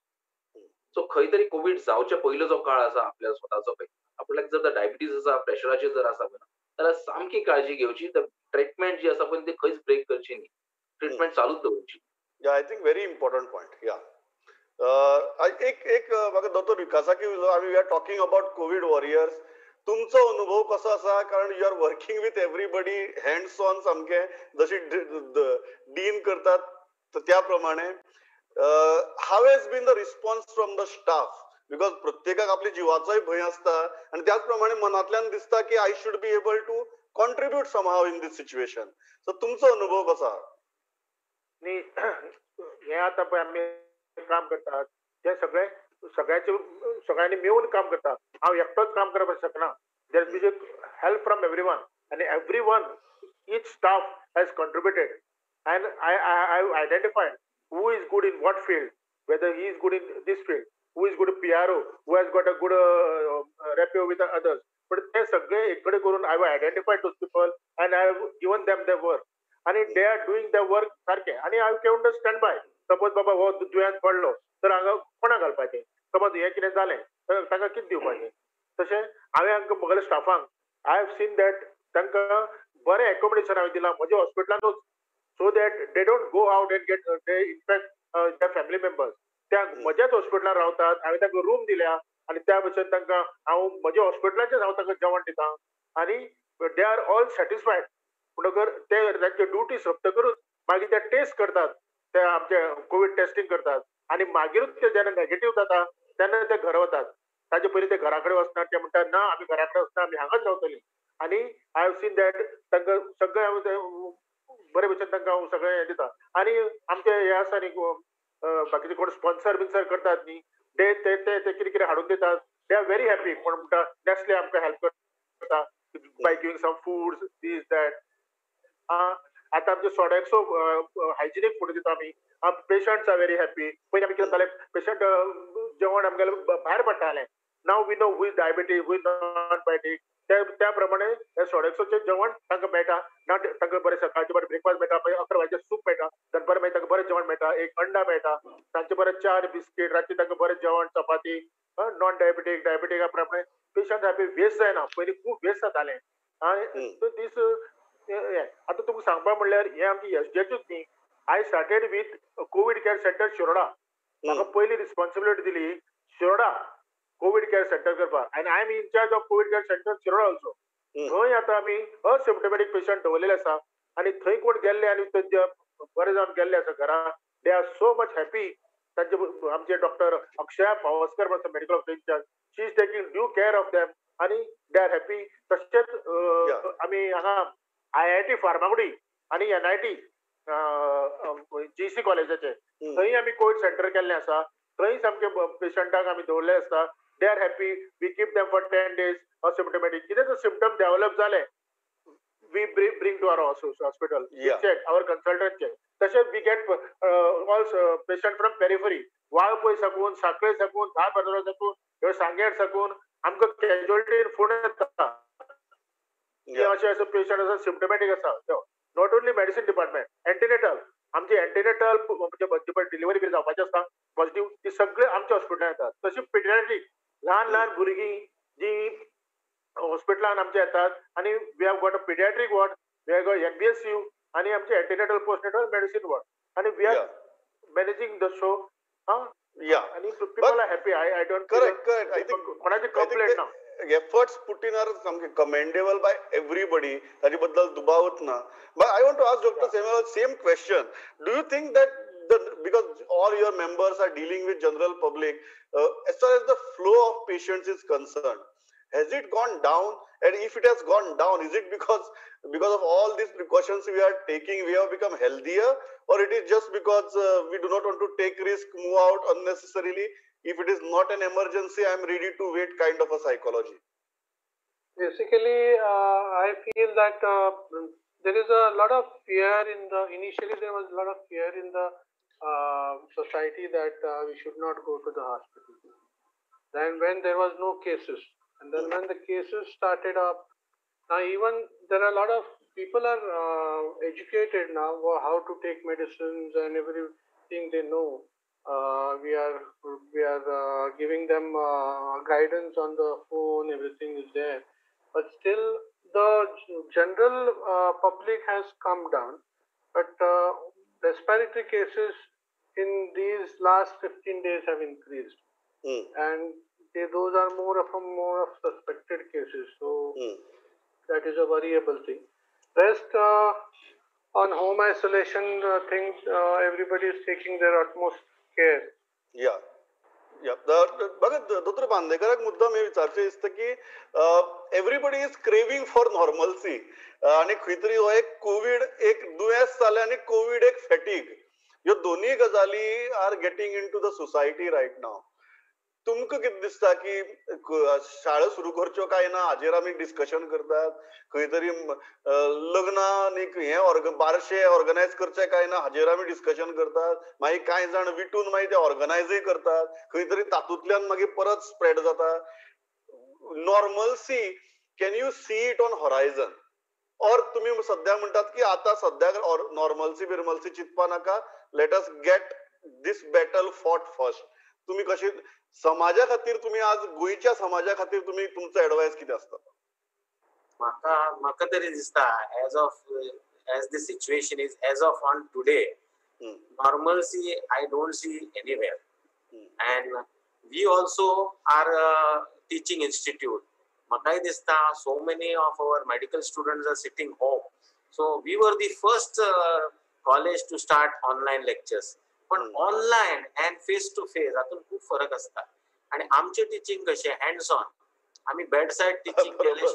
So खंय तरी कोवीड जावचे पयलो जो काळ आसा आपल्या स्वताचो पळय, आपल्याक जर डायबिटीज आसा, प्रेशराचेर जर आसा पळय जाल्यार सामकी काळजी घेवची. ट्रिटमेंट जी आसा पळय ती खंयच ब्रेक करची न्ही, ट्रिटमेंट चालूच दवरची. Yeah, I think very important point. Yeah, एक एक म्हाका दोतोर विकासाकी, we are talking about COVID warriors, तुमचो अनुभव कसो आसा? कारण you are working with everybody hands on, सामके जशी डीन करतात त्या प्रमाणे. How has been the response from the staff? Because प्रत्येकाक आपल्या जिवाचोय भंय आसता आनी त्याच प्रमाणे मनांतल्यान दिसता की I should be able to contribute somehow in this situation. So तुमचो अनुभव कसो आसा? न्ही, हें आतां पळय आमी काम करतात ते सगळे सगळ्याचे सगळ्यांनी मेळून काम करता. हांव एकटोच काम करपाक शकना. There is help from every one आनी every one, each staff has contributed and I I identified who is good in what field, whether he is good in this field, who is good PRO, who has got a good rapport with others. But ते सगळे एकडे करून I have identified those people and I have given them the work आनी they are doing the work सारकें. आनी I kept the stand by. Suppose बाबा हो दुयेंत पडलो तर हांगा कोणाक घालपाचें, समज हें कितें जालें तर तांकां कितें दिवपाचें. तशें हांवें हांकां म्हगेल्या स्टाफांक I have seen that तांकां बरें एकोमोडेशन हांवें दिलां म्हज्या हॉस्पिटलानूच, so that they don't go out and get they infect their family members. त्या म्हज्याच हॉस्पिटलान रावतात, हांवें तांकां रूम दिल्या आनी त्या भशेन तांकां हांव म्हज्या हॉस्पिटलाचेच हांव तांकां जेवण दिता आनी they are all satisfied. म्हणटकर ते तांची ड्युटी सोंपतकरूच मागीर ते टेस्ट करतात, ते आमचे कोवीड टेस्टिंग करतात आनी मागीरूच ते जेन्ना नेगेटीव जाता तेन्ना ते घरा वतात. ताजे पयलीं ते घरा कडेन वचनात, ते म्हणटात ना आमी घरा कडेन वचना, आमी हांगाच रावतलीं. आनी I have seen that तांकां सगळें हांव बरे भशेन तांकां हांव सगळें हें दिता. आनी आमचे हे आसा न्ही बाकीचे कोण स्पॉन्सर बिन्सर करतात न्ही, ते ते ते कितें कितें हाडून दितात. They are very happy. कोण म्हणटा नॅस्ले आमकां हेल्प करता by giving some foods, this that. आतां आमचे सोडेक्सो हायजिनीक फूड दिता आमी. Patients are very happy. पयलीं आमी कितें जातालें, पेशंट जेवण आमगेलें भायर पडटालें. Now we know who is diabetic, who is non diabetic. त्या प्रमाणे हे सोडेक्सोचें जेवण तांकां मेळटा ना. तांकां बरें सकाळचें बरें ब्रेकफास्ट मेळटा, मागीर 11 वरांचेर सूप मेळटा, दनपार मागीर तांकां बरें जेवण मेळटा, एक अंडा मेळटा, तांचे बरें 4 बिस्कीट, रातचें तांकां बरें जेवण चपाती, नॉन डायबेटीक डायबेटिका प्रमाणे पेशंट हॅपी. वेस्ट जायना, पयलीं खूब वेस्ट जातालें. आनी दीस आतां तुमकां सांगपा म्हणल्यार हें आमचें एसजीएचूच न्ही. I started with COVID care centre Shiroda. म्हाका पयली रिस्पॉन्सिबिलिटी दिली शिरोडा कोवीड केअर सेंटर करपाक आनी I am incharge of COVID care centre Shiroda also. थंय आतां आमी असिम्टोमॅटीक पेशंट दवरलेले आसा आनी थंय कोण गेल्ले आनी बरे जावन गेल्ले आसा घरा, they are so much happy. तांचे आमचे डॉक्टर अक्षया पावसकर आसा medical officer incharge, she is taking due care of them आनी they are happy. तशेंच आमी हांगा IIT Farmagudi आनी NIT GC कॉलेजाचे थंय आमी कोवीड सेंटर केल्लें आसा. थंय सामके पेशंटाक आमी दवरले आसता. They are happy. We keep them for 10 days asymptomatic. कितें जर सिमटम डेव्हलप जाले we bring to our hospital. We check, our consultant check. तशें we get all patient from periphery. Valpoi साकून, साखळे साकून, 10-15 साकून, सांगेर साकून आमकां कॅज्युअलिटीन फोन येता की अशें अशें पेशंट आसा, सिम्टमॅटीक आसा. Not only medicine department, antenatal, आमची एंटीनेटल म्हणजे डिलिव्हरी बी जावपाची आसता पॉझिटिव्ह, ती सगळे आमच्या हॉस्पिटलान येतात. तशी पिडियाट्रीक ल्हान ल्हान भुरगीं जी हॉस्पिटलान आमच्या येतात आनी we have got a paediatric ward, we have got NBSU आनी आमचे एंटीनेटल पोस्टनेटल मेडिसीन वॉर्ड आनी we are managing the show. आनी people are happy. I don't correct correct. I think कोणाची कंप्लेंट ना. एफर्ट्स put in are सामके commendable बाय everybody, ताजे बद्दल दुबावच ना. But I want to ask doctor Samuel same question. Do you think that because all your members are dealing with general public, as far as the flow of patients is concerned, has it gone down? And if it has gone down, is it because of all these precautions we are taking, we have become healthier, or it is just because we do not want to take risk, move out unnecessarily? If it is not an emergency, I am ready to wait kind of a psychology. Basically, I feel that there is a lot of fear in the, initially there was a lot of fear in the society that we should not go to the hospital. Then when there was no cases, and then when the cases started up, now even there are a lot of people are educated now how to take medicines and everything they know. We are giving them guidance on the phone, everything is there. But still the general public has come down. But respiratory cases in these last 15 days have increased. And those are more of suspected cases. So that is a variable thing. Rest on home isolation thing, everybody is taking their utmost care. Yeah. Yeah. बघा doctor बांदेकराक मुद्दाम हे विचारचें दिसता की everybody is craving for normalcy आनी खंय तरी हो एक कोवीड एक दुयेंस जालें आनी कोवीड एक फॅटीग, ह्यो दोनूय गजाली are getting into the society right now. तुमकां कितें दिसता की शाळा सुरू करच्यो काय ना हाजेर आमी डिस्कशन करतात, खंय तरी लग्नां आनी हे बारशे ऑर्गनायज करचे काय ना हाजेर आमी डिस्कशन करतात, मागीर कांय जाण विटून मागीर ते ऑर्गनायजूय करतात, खंय तरी तातूंतल्यान मागीर परत स्प्रेड जाता. Normalcy can you see it on horizon? Or तुमी सद्या म्हणटात की आतां सद्याक नॉर्मलसी बिर्मलसी चिंतपा नाका, let us get this battle fought first. तुमी कशी समाजा खातीर, तुमी आज गोंयच्या समाजा खातीर तुमी तुमचो एडवायस कितें आसता? म्हाका म्हाका तरी दिसता as of as the situation is as of on today, normalcy I don't see anywhere. And we also are teaching institute. म्हाकाय दिसता so many of our medical students are sitting home. So we were the first college to start online lectures. पण online and face to face हातून खूब फरक आसता. आनी आमचें teaching कशें हँड्स ऑन, आमी बेडसायड टिचींग केले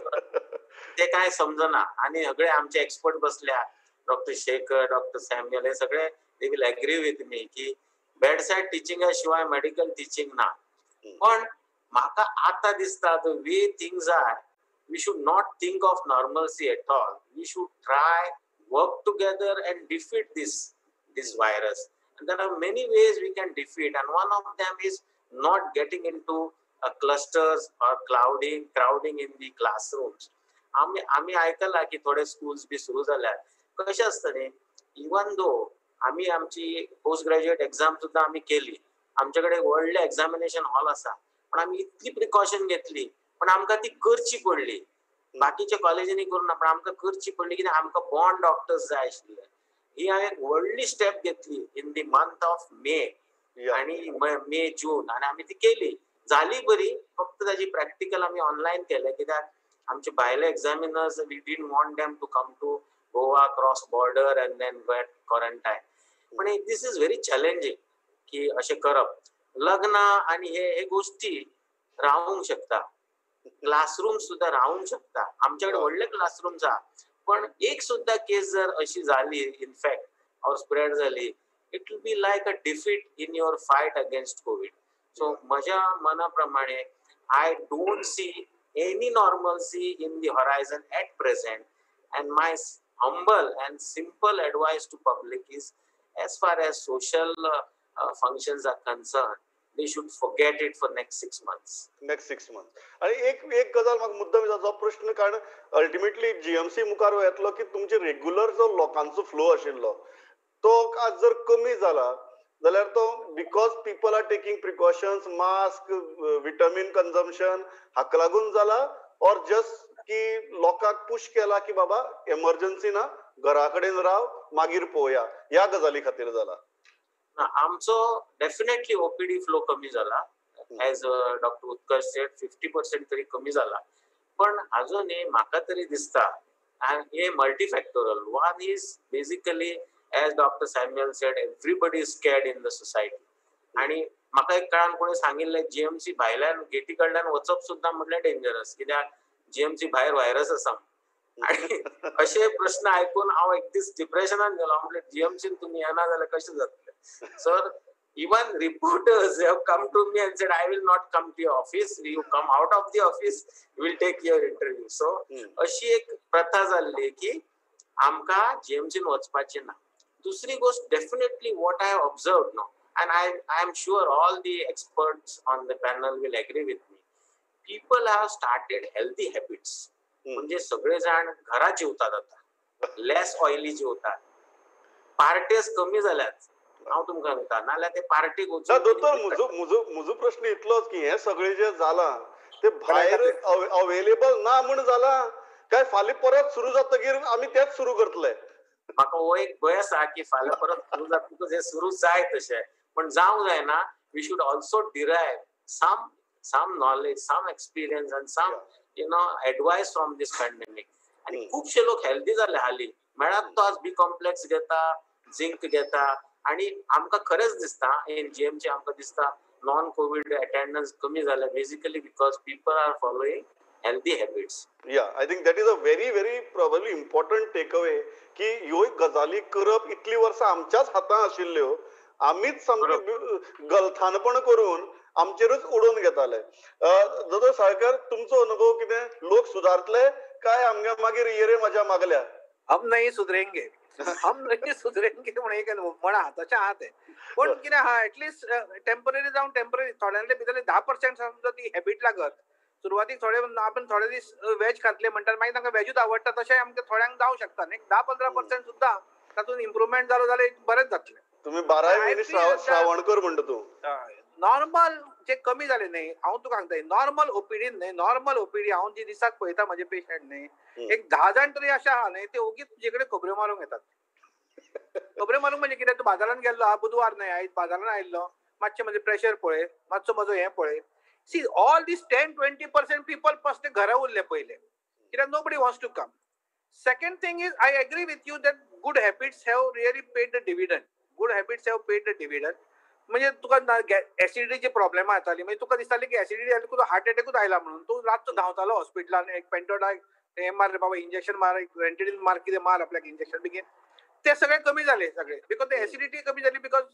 ते कांय समजना. आनी सगळे आमचे एक्सपर्ट बसल्या, डॉक्टर शेखर, डॉक्टर सॅम्युअल, हे सगळे they will agree with me की बेडसायड टिचिंगा शिवाय मेडिकल टिचींग ना. पण म्हाका आतां दिसता the way things are, we should not think of normalcy at all. We should try work together and defeat this virus. And there are many ways we can defeat, and one of them is not getting into clusters or crowding in the classrooms. आमी आयकला की थोडे schools बी सुरू जाल्यात. कशें आसता न्ही, even though आमी आमची पोस्ट ग्रॅज्युएट एक्झाम सुद्दां आमी केली, आमचे कडेन व्हडलें एग्जामिनेशन हॉल आसा, पण आमी इतली प्रिकॉशन घेतली, पण आमकां ती करची पडली. बाकीच्या कॉलेजींनी करूं ना, पण आमकां करची पडली कित्याक आमकां बॉन्ड डॉक्टर्स जाय आशिल्ले. ही हांवें एक व्हडली स्टेप घेतली in the month of May आनी मे जून, आनी आमी ती केली, जाली बरी. फक्त ताजी प्रॅक्टिकल आमी ऑनलायन केलें कित्याक आमचे भायले examiners we didn't want them to come to Goa, cross border and then get quarantine. पण this is very challenging की अशें करप. लग्नां आनी हे गोश्टी रावूंक शकता, क्लासरूम सुद्दां रावूंक शकता. आमचे कडेन व्हडले क्लासरूम्स आहा, पण एक सुद्दां केस जर अशी जाली इन्फेक्ट ऑर स्प्रेड जाली, it will be like a defeat in your fight against COVID. So म्हज्या मना प्रमाणे I don't see any normalcy in the horizon at present. And my humble and simple advice to public is, as far as social functions are concerned, they should forget it for next 6 months. Next 6 months. आणि एक एक गजाल म्हाका मुद्दम विचारचो प्रश्न, कारण ultimately GMC मुखार येतलो की तुमचे रेग्युलर जो लोकांचो फ्लो आशिल्लो तो आज जर कमी जाला जाल्यार तो because people are taking precautions, mask, vitamin consumption हाका लागून जाला, ऑर जस्ट की लोकांक पुश केला की बाबा एमर्जन्सी ना, घरा कडेन राव, मागीर पळोवया, ह्या गजाली खातीर जाला? आमचो डेफिनेटली ओपीडी फ्लो कमी जाला, एज डॉक्टर उत्कर्ष सेड 50% तरी कमी जाला. पण अजूनही म्हाका तरी दिसता हे multifactorial. One is basically, as Doctor Samuel said, everybody is scared in the society. आणि म्हाका एक काळान कोणी सांगिल्लें, जीएमसी भायल्यान गेटी कडल्यान वचप सुद्दां म्हटल्यार डेंजरस, कित्याक जीएमसी भायर व्हायरस आसा. आणि असे प्रश्न आयकून हांव एक दीस डिप्रेशनान गेलो. म्हटलें जीएमसीन तुमी येना जाल्यार कशें जातलें? Sir, even reporters have come to me and said, I will not come to your office, you come out of the office, will take your interview. So अशी एक प्रथा जाल्ली की आमकां जीएमसीन वचपाचें ना. दुसरी गोष्ट, definitely what I have observed now, and I am sure all the experts on the panel will agree with me, people have started healthy habits. म्हणजे सगळे जाण घरा जेवतात आता, लेस ऑयली जेवतात, पार्टेस कमी जाल्यात. हांव तुमकां सांगता, नाल्यार ते पार्टीक वचून. दोतोर, म्हजो म्हजो प्रश्न इतलोच की हे सगळे जे जाला ते भायर अवेलेबल ना म्हण जाला काय फाल्यां परत सुरू जातकीर आमी तेच सुरू करतले? म्हाका हो एक भंय आसा की फाल्यां परत सुरू जातकूच हे सुरू जाय तशें, पण जावंक जायना. We should also derive some knowledge, some experience and some advice from this pandemic. आणि खुबशे लोक हेल्दी जाले हाली, मेळत तो आज बी कॉम्प्लेक्स घेता, झिंक घेता. आणि आमकां खरेंच दिसता इन जीएमसी आमकां दिसता नॉन कोवीड अटेंडन्स कमी जाल्या, basically because people are following healthy habits. Yeah, I think that is a very very probably important take away की ह्यो गजाली करप इतली वर्सां आमच्याच हातांत आशिल्ल्यो, आमीच सामकी गलथानपण करून आमचेरूच उडोवन घेताले. दोतोर साळकर, तुमचो अनुभव कितें? लोक सुधारतले काय आमगे मागीर येरे मजा मागल्या? हम नहीं सुधरेंगे, हम नहीं सुधरेंगे म्हणून एक म्हणा तशें आहा तें. पूण कितें आहा, एटलिस्ट टेम्पररी जावन टेम्पररी थोड्यांले भितरले 10% समजा ती हॅबीट लागत. सुरवातीक थोडे आपण थोडे दीस वेज खातले म्हणटात, मागीर तांकां वेजूच आवडटा, तशें आमकां थोड्यांक जावंक शकता. एक 10-15% सुद्दां तातूंत इम्प्रुवमेंट जालो जाल्यार बरेंच जातलें. तुम्ही 12 म्हयने श्रावण कर म्हणटा तूं. नॉर्मल जे कमी जाले न्ही, हांव तुका सांगता, नॉर्मल ओपीडी न्ही, नॉर्मल ओपीडी हांव जी दिसाक पळयता म्हजे पेशंट न्ही, एक 10 जाण तरी अशें आहा न्ही, ते ओगीच तुजे कडेन खबऱ्यो मारूंक येतात. खबऱ्यो मारूंक म्हणजे कितें, तूं बाजारान गेल्लो, हा बुधवार न्हय आयज बाजारान आयिल्लो, मातशें म्हजें प्रेशर पळय, मातसो म्हजो हें पळय. See, all these 10-20% people first घरा उरले पयले, कित्याक nobody wants to come. Second thing is, I agree with you that good habits have really paid the dividend. Good habits have paid the dividend. म्हणजे तुका एसिडिटीचे प्रॉब्लेमा येताली, म्हणजे तुका दिसताली की एसिडिटी जाली तुका हार्ट अटॅकूच आयला म्हणून तूं रातचो धांवतालो हॉस्पिटलान, एक पेंटोडा हें मार रे बाबा, इंजेक्शन मार, एक रेंटिडीन मार, कितें मार आपल्याक इंजेक्शन बेगीन. ते सगळे कमी जाले सगळे, because ते एसिडिटी कमी जाली. Because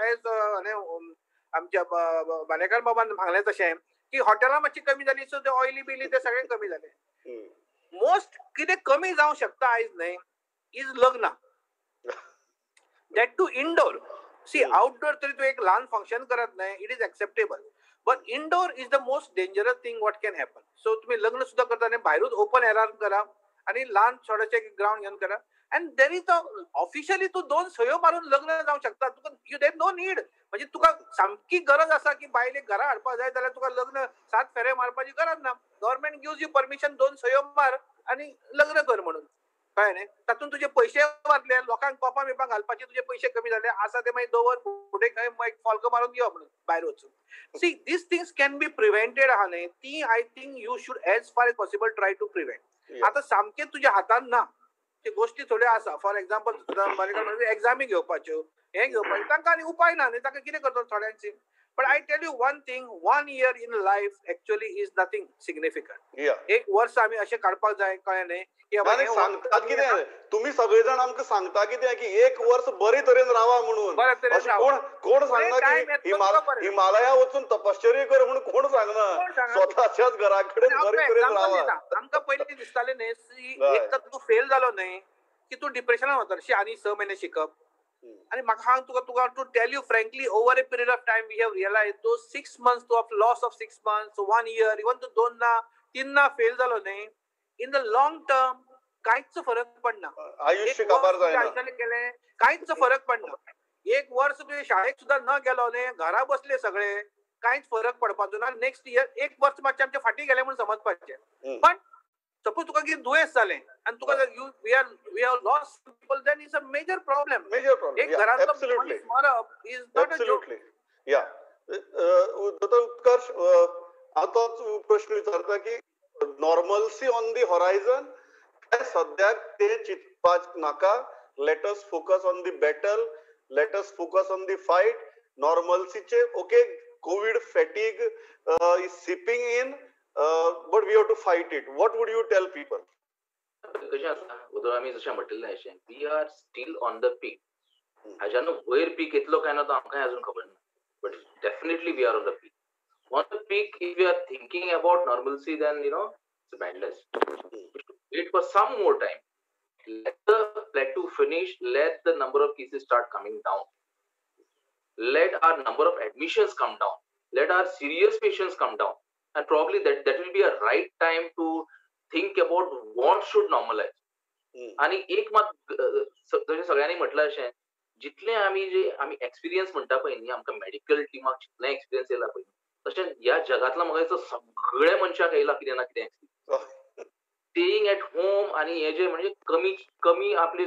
as आमच्या बालेकार बाबान सांगलें तशें की हॉटेलां मातशी कमी जाली, सो ते ऑयली बिली ते सगळे कमी जाले. मोस्ट कितें कमी जावंक शकता आयज न्हय is लग्नां, that too indoor. See, outdoor तरी तूं एक ल्हान फंक्शन करत न्हय, it is acceptable, but indoor is the most dangerous thing what can happen. So तुमी लग्न सुद्दां करता न्हय, भायरूच ओपन एरार करा आनी ल्हान थोडेशें ग्रावंड घेवन करा. And there is a officially तूं 2 सयो मारून लग्न जावंक शकता. तुका you there no need, म्हणजे तुका सामकी गरज आसा की बायलेक घरा हाडपाक जाय जाल्यार तुका लग्न 7 फेरे मारपाची गरज ना. गव्हर्मेंट गिव्स you permission, 2 सयो मार आनी लग्न कर म्हणून, कळ्ळें न्ही? तातूंत तुजे पयशे वाचले, लोकांक कोपां बिपां घालपाचे तुजे पयशे कमी जाले, आसा ते मागीर दवर फुडें खंय मागीर फॉल्क मारून यो म्हणून भायर वचून. See, these things can be prevented आहा न्ही, ती I think you should as far as possible try to prevent. आतां सामकें तुज्या हातान ना ते गोष्टी थोड्यो आसा. फॉर एक्झाम्पल एग्जामी घेवपाच्यो, हें घेवपाच्यो, तांकां आनी उपाय ना न्ही, तांकां कितें करतलो थोड्यांची. But I tell you one thing, 1 year in life actually is nothing significant. एक वर्स आमी अशें काडपाक जाय, कळ्ळें न्ही? सांगतात कितें तुमी सगळे जाण आमकां सांगता कितें की एक वर्स बरे तरेन रावा म्हणून. कोण कोण सांगना की हिमालया वचून तपश्चर्या कर म्हणून कोण सांगना, स्वताच्याच घरा कडेन बरे तरेन रावा. आमकां पयलीं दिसतालें न्ही, एक तर तूं फेल जालो न्ही की तूं डिप्रेशनान वता, आनी 6 म्हयने शिकप. आनी म्हाका हांव तुका तुका to tell you frankly, over a period of time we have realise those 6 months to of loss of 6 months, 1 year, even तूं 2 ना 3 ना फेल जालो न्ही, इन the long term कांयच फरक पडना. आयुष्य काबार जायना, केलें कांयच फरक पडना. एक वर्स तुवें शाळेक सुद्दां न गेलो न्ही, घरा बसले सगळे, कांयच फरक पडपाचो ना. नेक्स्ट इयर एक वर्स मातशें आमच्या फाटीं गेलें म्हूण समजपाचें. पण सपोज तुका कितें दुयेंस जालें आनी तुका you we have lost people, then is a major problem. Major problem. एक घरांतलो मनीस मरप is not a joke. या दोतोर उत्कर्ष, हांव तोच प्रश्न विचारता की नॉर्मलसी ऑन the horizon काय सद्याक ते चिंतपाक नाका? Let us focus on the battle, let us focus on the fight. नॉर्मलसीचे okay, Covid fatigue is seeping in, but we have to fight it. What would you tell people? कशें आसा दोतोर, आमी जशें म्हटिल्लें अशें we are still on the peak. हाज्यान वयर पीक येतलो काय ना तो आमकांय अजून खबर ना, but definitely we are on the peak. On the peak, if we are thinking about normalcy, then you know it's madness. We should wait for some more time. Let the plateau finish, let the number of cases start coming down, let our number of admissions come down, let our serious patients come down, and probably that will be a right time to think about what should normalize. आणि एक मात जशें सगळ्यांनी म्हटलां अशें, जितलें आमी जे आमी experience म्हणटा पळय न्ही, आमकां मेडिकल टिमाक जितलें एक्सपिरियन्स येयला पळय, तशें ह्या जगांतलो म्हाका दिसता सगळ्या मनशाक येयला कितें ना कितें एक्सपिरियन्स. स्टेईंग एट होम आनी हे जे म्हणजे कमी कमी आपली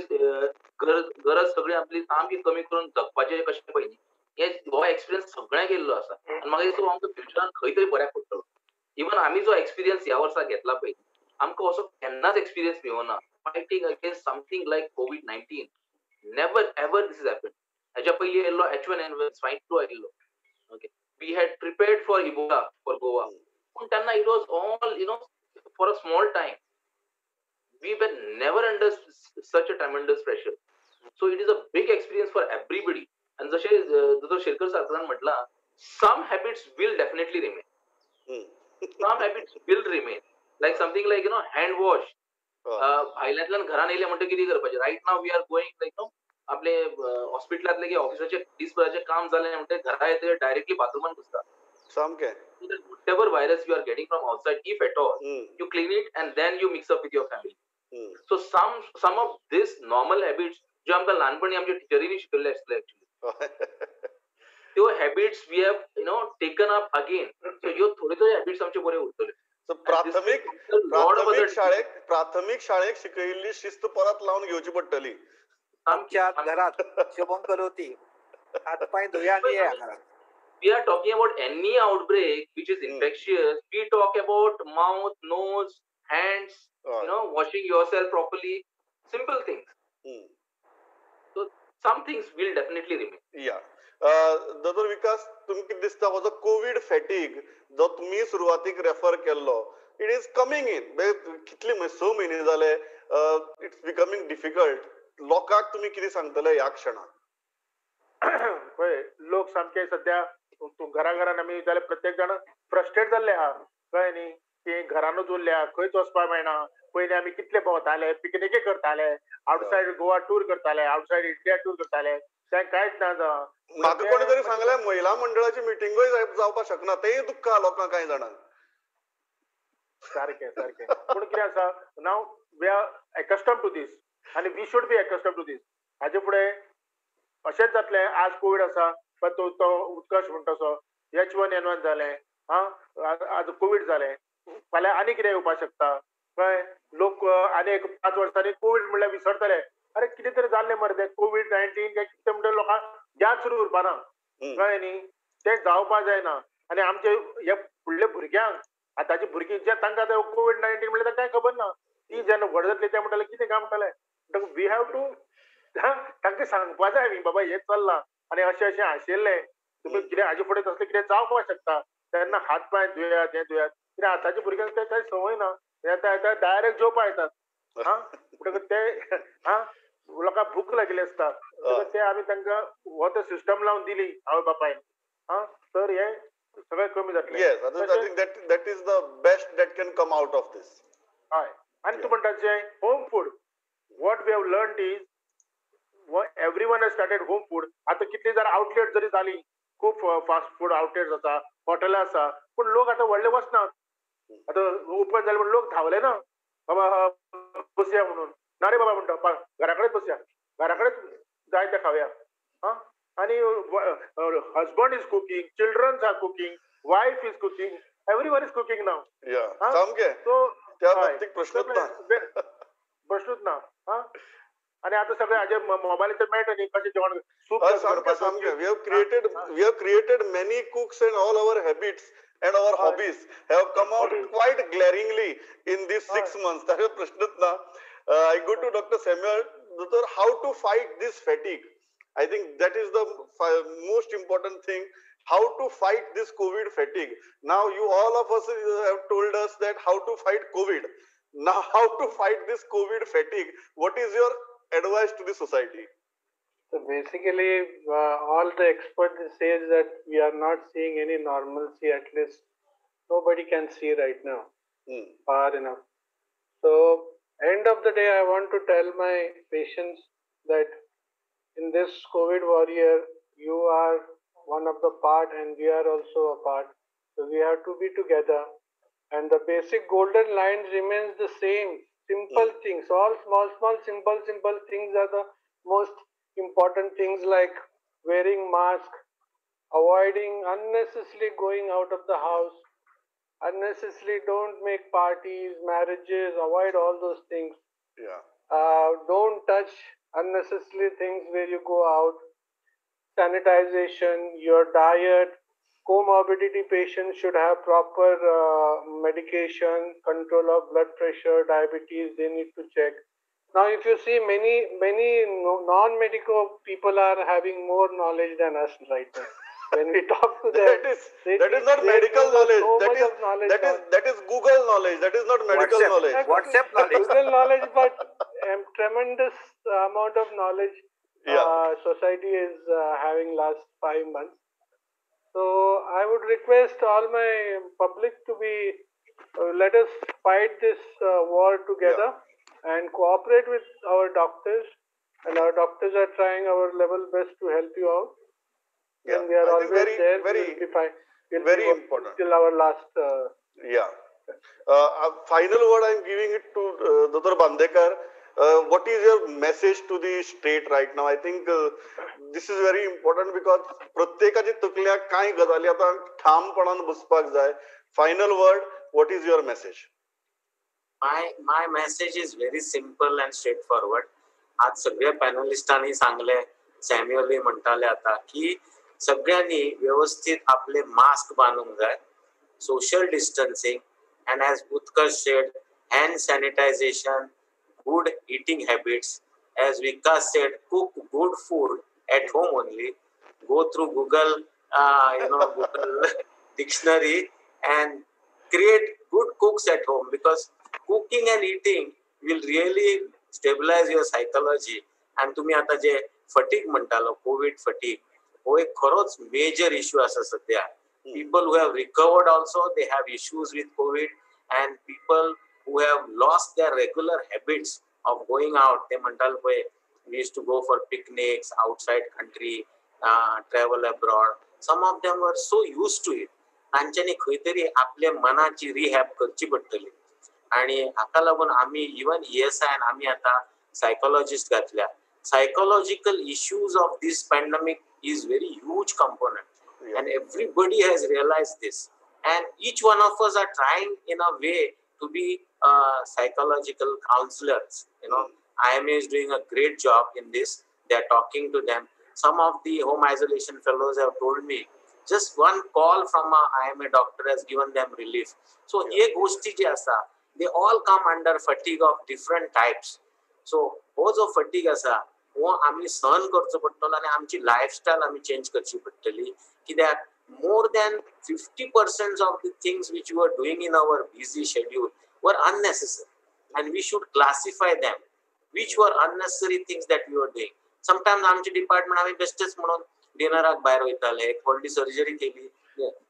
गरज सगळी आपली सामकी कमी करून जगपाचें कशें पळय न्ही, हे हो एक्सपिरियन्स सगळ्यांक येयल्लो आसा. आनी म्हाका दिसता आमकां फ्युचरान खंय तरी बऱ्याक पडटलो. इवन आमी जो एक्सपिरियन्स ह्या वर्सा घेतला पळय, आमकां असो केन्नाच एक्सपिरियन्स मेळना. Fighting against something like COVID-19, never ever this is happen. हाज्या पयलीं येयल्लो H1N1, swine flu आयिल्लो. Okay, we had prepared for Ebola for Goa, पूण तेन्ना it was all you know for a small time. We were never under such a tremendous pressure. So it is a big experience for everybody. And जशें दोतोर शेरकर सरकारान म्हटलां, some habits will definitely remain. Some habits will remain. Like something like you know hand wash. भायल्यांतल्यान घरान येयले म्हणटकीर कितें करपाचें? Right now we are going like no आपले हॉस्पिटलांतले की ऑफिसाचे दीसभराचें काम जालें म्हणटकीर घरा येतकीर डायरेक्टली बाथरुमान घुसता. सामकें. Whatever virus you are getting from outside, if at all, you clean it and then you mix up with your family. So some of these normal habits ज्यो आमकां ल्हानपणी आमच्या टिचरींनी शिकयल्ले आसले एक्चुअली, त्यो habits we have you know taken up again. So ह्यो थोड्यो थोड्यो habits आमच्यो बऱ्यो उरतल्यो. प्राथमीक प्राथमीक शाळेक शिकयिल्ली शिस्त परत लावन घेवची पडटली. आमच्या घरात शुभम करोती हातपांय धुया आनी येया घरात. We are talking about any outbreak which is infectious. We talk about mouth, nose, hands, you know, washing yourself properly, simple things. So some things will definitely remain. Yeah. दोतोर विकास, तुमकां कितें दिसता हो जो कोवीड फॅटीग जो तुमी सुरवातीक रेफर केल्लो, it is coming in. कितले 6 म्हयने जाले, it's becoming difficult. लोकांक तुमी कितें सांगतले ह्या क्षणाक? पळय, लोक सामके सद्या घरा घरान आमी जाल्यार प्रत्येक जाण फ्रस्ट्रेट जाल्ले आहा, कळ्ळें न्ही? की घरानूच उरल्या, खंयच वचपाक मेळना. पयलीं आमी कितले भोंवताले, पिकनिके करताले, आवटसायड गोवा टूर करताले, आवटसायड इंडिया टूर करताले, तें कांयच ना जालां. म्हाका कोणी तरी सांगलें महिला मंडळाची मिटिंगूय जावपाक शकना, तेंय दुख्ख आहा लोकांक कांय जाणांक. सारकें सारकें. पूण कितें आसा, now we are accustomed to this आनी we should be accustomed to this. हाजे फुडें अशेंच जातलें. आज कोवीड आसा, पण तो उत्कर्ष म्हणटा तसो H1N1 जालें, आं आज कोवीड जालें, फाल्यां आनी कितें येवपाक शकता, कळ्ळें? लोक आनी एक 5 वर्सांनी कोवीड म्हणल्यार विसरतले, अरे कितें तरी जाल्लें मरे तें कोवीड-19 काय कितें म्हणटा, लोकांक याद सुरू उरपाना, कळ्ळें न्ही? तें जावपाक जायना. आनी आमचे हे फुडल्या भुरग्यांक, आतांची भुरगीं जे तांकां आतां कोवीड-19 म्हणल्यार तांकां कांय खबर ना, ती जेन्ना व्हड जातली ते म्हणटले कितें काय म्हणटले. म्हणटकच we have to तांकां सांगपा जाय आमी, बाबा हें चल्लां आनी अशें अशें आशिल्लें, तुमी कितें हाजे फुडें तसलें कितें जावपाक शकता, तेन्ना हात पांय धुयात, हें धुयात. कित्याक आतांच्या भुरग्यांक तें कांय संवय ना, येता येता डायरेक्ट जेवपा येतात. हा, म्हणटकच ते हा लोकांक भूक लागिल्ली आसता, ते आमी तांकां हो तो सिस्टम लावन दिली आवय बापायन, हा तर हे सगळें कमी जातलें. Yes, I think that is the best that can come out of this. हय, आनी तूं म्हणटा जें home food, what we have learn is everyone has started home food. आतां कितली जर आउटलेट जरी जाली, खूब फास्ट फूड आउटलेट्स आसा, हॉटेलां आसा, पूण लोक आतां व्हडले वचनात. आतां ओपन जालें म्हण लोक धांवले ना, बाबा बसया म्हणून. ना रे बाबा म्हणटा, घरा कडेच बसया, घरा कडेच जाय तें खावया. हा, आनी husband is cooking, childrens are cooking, wife is cooking, everyone is cooking now. सामकें, त्या बाबतीत प्रश्नूच ना, प्रश्नूच ना. हा, आनी आतां सगळें हाजेर मोबायलाचेर मेळटा न्ही कशें जेवण सूप. सामकें, we have created many cooks and all our habits and our hobbies have come out quite glaringly in these 6 months. ताचेर प्रश्नूच ना. I go to Dr. Samuel. Doctor, how to fight this fatigue? I think that is the most important thing. How to fight this COVID fatigue? Now you all of us have told us that how to fight COVID. Now how to fight this COVID fatigue? What is your advice to the society? So basically, all the experts say that we are not seeing any normalcy, at least nobody can see right now, far enough. So end of the day, I want to tell my patients that in this COVID warrior, you are one of the part and we are also a part. So we have to be together. And the basic golden lines remains the same. Simple things, all small, small, simple, simple things are the most important things, like wearing mask, avoiding unnecessarily going out of the house, unnecessarily don't make parties, marriages, avoid all those things. Yeah. Don't touch unnecessarily things where you go out. Sanitization, your diet, comorbidity patients should have proper medication, control of blood pressure, diabetes, they need to check. Now, if you see, many, many non-medical people are having more knowledge than us right now. When we talk to them, that is not medical knowledge. So that is Google knowledge. That is not medical knowledge. WhatsApp knowledge. Google knowledge, but tremendous amount of knowledge society is having last 5 months. So I would request all my public to be, let us fight this war together and cooperate with our doctors. And our doctors are trying our level best to help you out. Yeah, and we are always very, there. Very, we'll be fine. We'll very be important. Till our last. Final word I am giving it to Dr. Bandekar. What is your message to the state right now? I think this is very important because प्रत्येकाची तकल्याक कांय गजाली आतां ठामपणान बसपाक जाय. Final word, what is your message? My message is very simple and straightforward. आज सगळ्या पॅनलिस्टांनी सांगले, सॅम्युअलय म्हणटाले आता की सगळ्यांनी व्यवस्थित आपले मास्क बांदूंक जाय, social distancing, and as Utkarsh said, hand sanitization, good eating habits. As Vikas said, cook good food at home only. Go through Google, Google dictionary and create good cooks at home, because cooking and eating will really stabilize your psychology. And तुम्ही आता जे fatigue म्हणटालो, Covid fatigue, हो एक खरोच major issue आसा सध्या. People who have recovered also, they have issues with COVID, and people who have lost their regular habits of going out. They म्हणटाले पळय, we used to go for picnics outside country, travel abroad. Some of them were so used to it. तांच्यांनी खंय तरी आपल्या मनाची rehab करची पडटली. आनी हाका लागून आमी इवन ESI आमी आतां सायकोलॉजिस्ट घातल्या. Psychological issues of this pandemic is very huge component. Yeah. And everybody has realized this. And each one of us are trying in a way to be psychological counselors. You know, IMA is doing a great job in this. They are talking to them. Some of the home isolation fellows have told me, just one call from a IMA doctor has given them relief. So, ye goshti je asa, they all come under fatigue of different types. So, ho jo fatigue asa, हो आमी सहन करचो पडटलो आनी आमची lifestyle आमी change करची पडटली. कित्याक more than 50% of the things which we are doing in our busy schedule were unnecessary and we should classify them which were unnecessary things that we were doing. Sometimes आमचे department आमी बेस्टच म्हणून डिनराक भायर वयताले, एक व्हडली सर्जरी केली,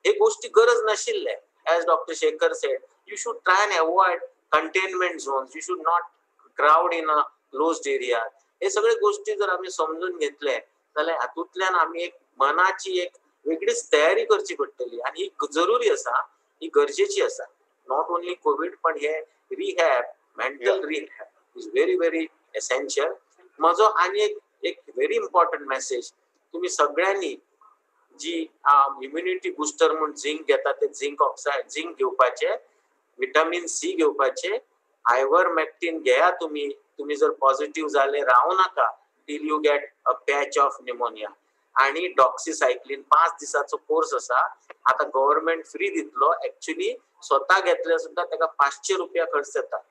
हे गोष्टी गरज नाशिल्ले. As Doctor Shekhar said, you should try and avoid containment zones, you should not crowd in a closed area. हे सगळे गोष्टी जर आमी समजून घेतले जाल्यार हातूंतल्यान आमी एक मनाची एक वेगळीच तयारी करची पडटली आनी ही जरुरी आसा, ही गरजेची आसा. Not only Covid पण हे rehab, mental rehab is very very essential. म्हजो आनी एक व्हेरी इम्पॉर्टंट मेसेज, तुम्ही सगळ्यांनी जी इम्युनिटी बुस्टर म्हूण झिंक घेता ते झिंक ऑक्सायड झिंक घेवपाचे, विटामीन सी घेवपाचे, आयवरमॅक्टीन घेया. तुमी तुमी जर पॉझिटिव्ह जाले रावू नाका till you get a patch of pneumonia. आणि डॉक्सिसायक्लीन 5 दिसाचो कोर्स आसा, आतां गव्हर्मेंट फ्री दितलो. एक्चुअली स्वता घेतल्यार सुद्दां ताका 500 रुपया खर्च येता,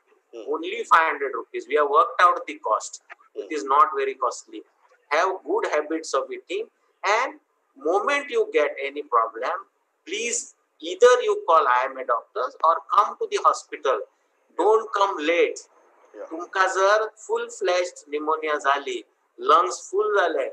only 500 rupees. We have worked out the cost, it is not very costly. Have good habits of eating and moment you get any problem, please either you call IMA doctors or come to the hospital. Don't come late. तुमका जर फुल फ्लॅश्ड pneumonia झाली, lungs full झाले,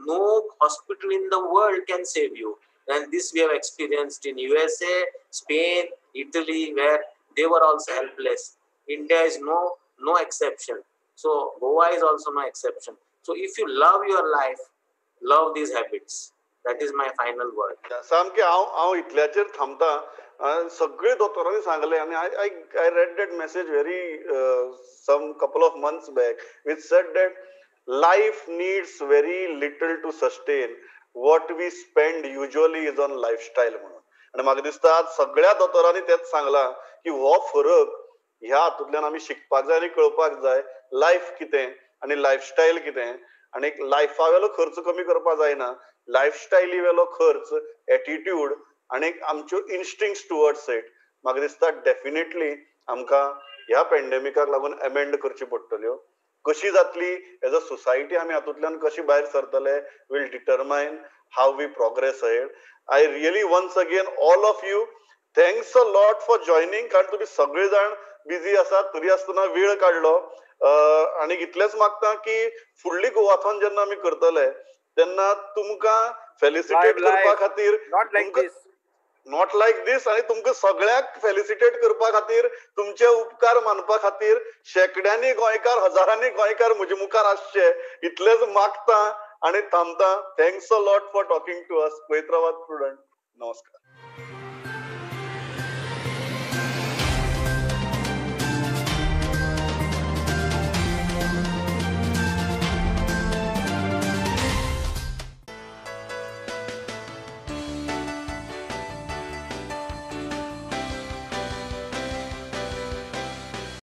no hospital in the world can save you. And this we have experienced in USA, Spain, Italy, where they were also helpless. India is no exception. So Goa is also no exception. So if you love your life, love these habits. That is my final word. सामके हांव हांव इतल्याचेर थांबता. सगळे दोतोरांनी सांगले आनी I read that message very some couple of months back which said that life needs very little to sustain, what we spend usually is on lifestyle म्हणून. आनी म्हाका दिसता आज सगळ्या दोतोरांनी तेच सांगलां की हो फरक ह्या हातूंतल्यान आमी शिकपाक जाय आनी कळपाक जाय लायफ कितें आनी लायफस्टायल कितें. आनी लायफा वेलो खर्च कमी करपाक जायना, लायफस्टायली वेलो खर्च, एटिट्यूड आनी आमच्यो इन्स्टिंक्ट्स टुवर्ड्स it म्हाका दिसता डेफिनेटली आमकां ह्या पॅन्डेमिकाक लागून एमेंड करची पडटल्यो. कशी जातली एज अ सोसायटी आमी हातूंतल्यान कशी भायर सरतले will determine how we progress ahead. I really once again all of you thanks a lot for joining, कारण तुमी सगळे जाण बिजी आसात तरी आसतना वेळ काडलो. आनी इतलेंच मागता की फुडली गोवाथॉन जेन्ना आमी करतले तेन्ना तुमकां फेलिसिटेट करपा खातीर, not like दीस, आनी तुमकां सगळ्यांक फेलिसिटेट करपा खातीर, तुमचे उपकार मानपा खातीर शेंकड्यांनी गोंयकार, हजारांनी गोंयकार म्हजे मुखार आसचे इतलेंच मागता आनी थांबता. Thanks a lot for talking to us. पळयत रावात प्रुडंट. नमस्कार.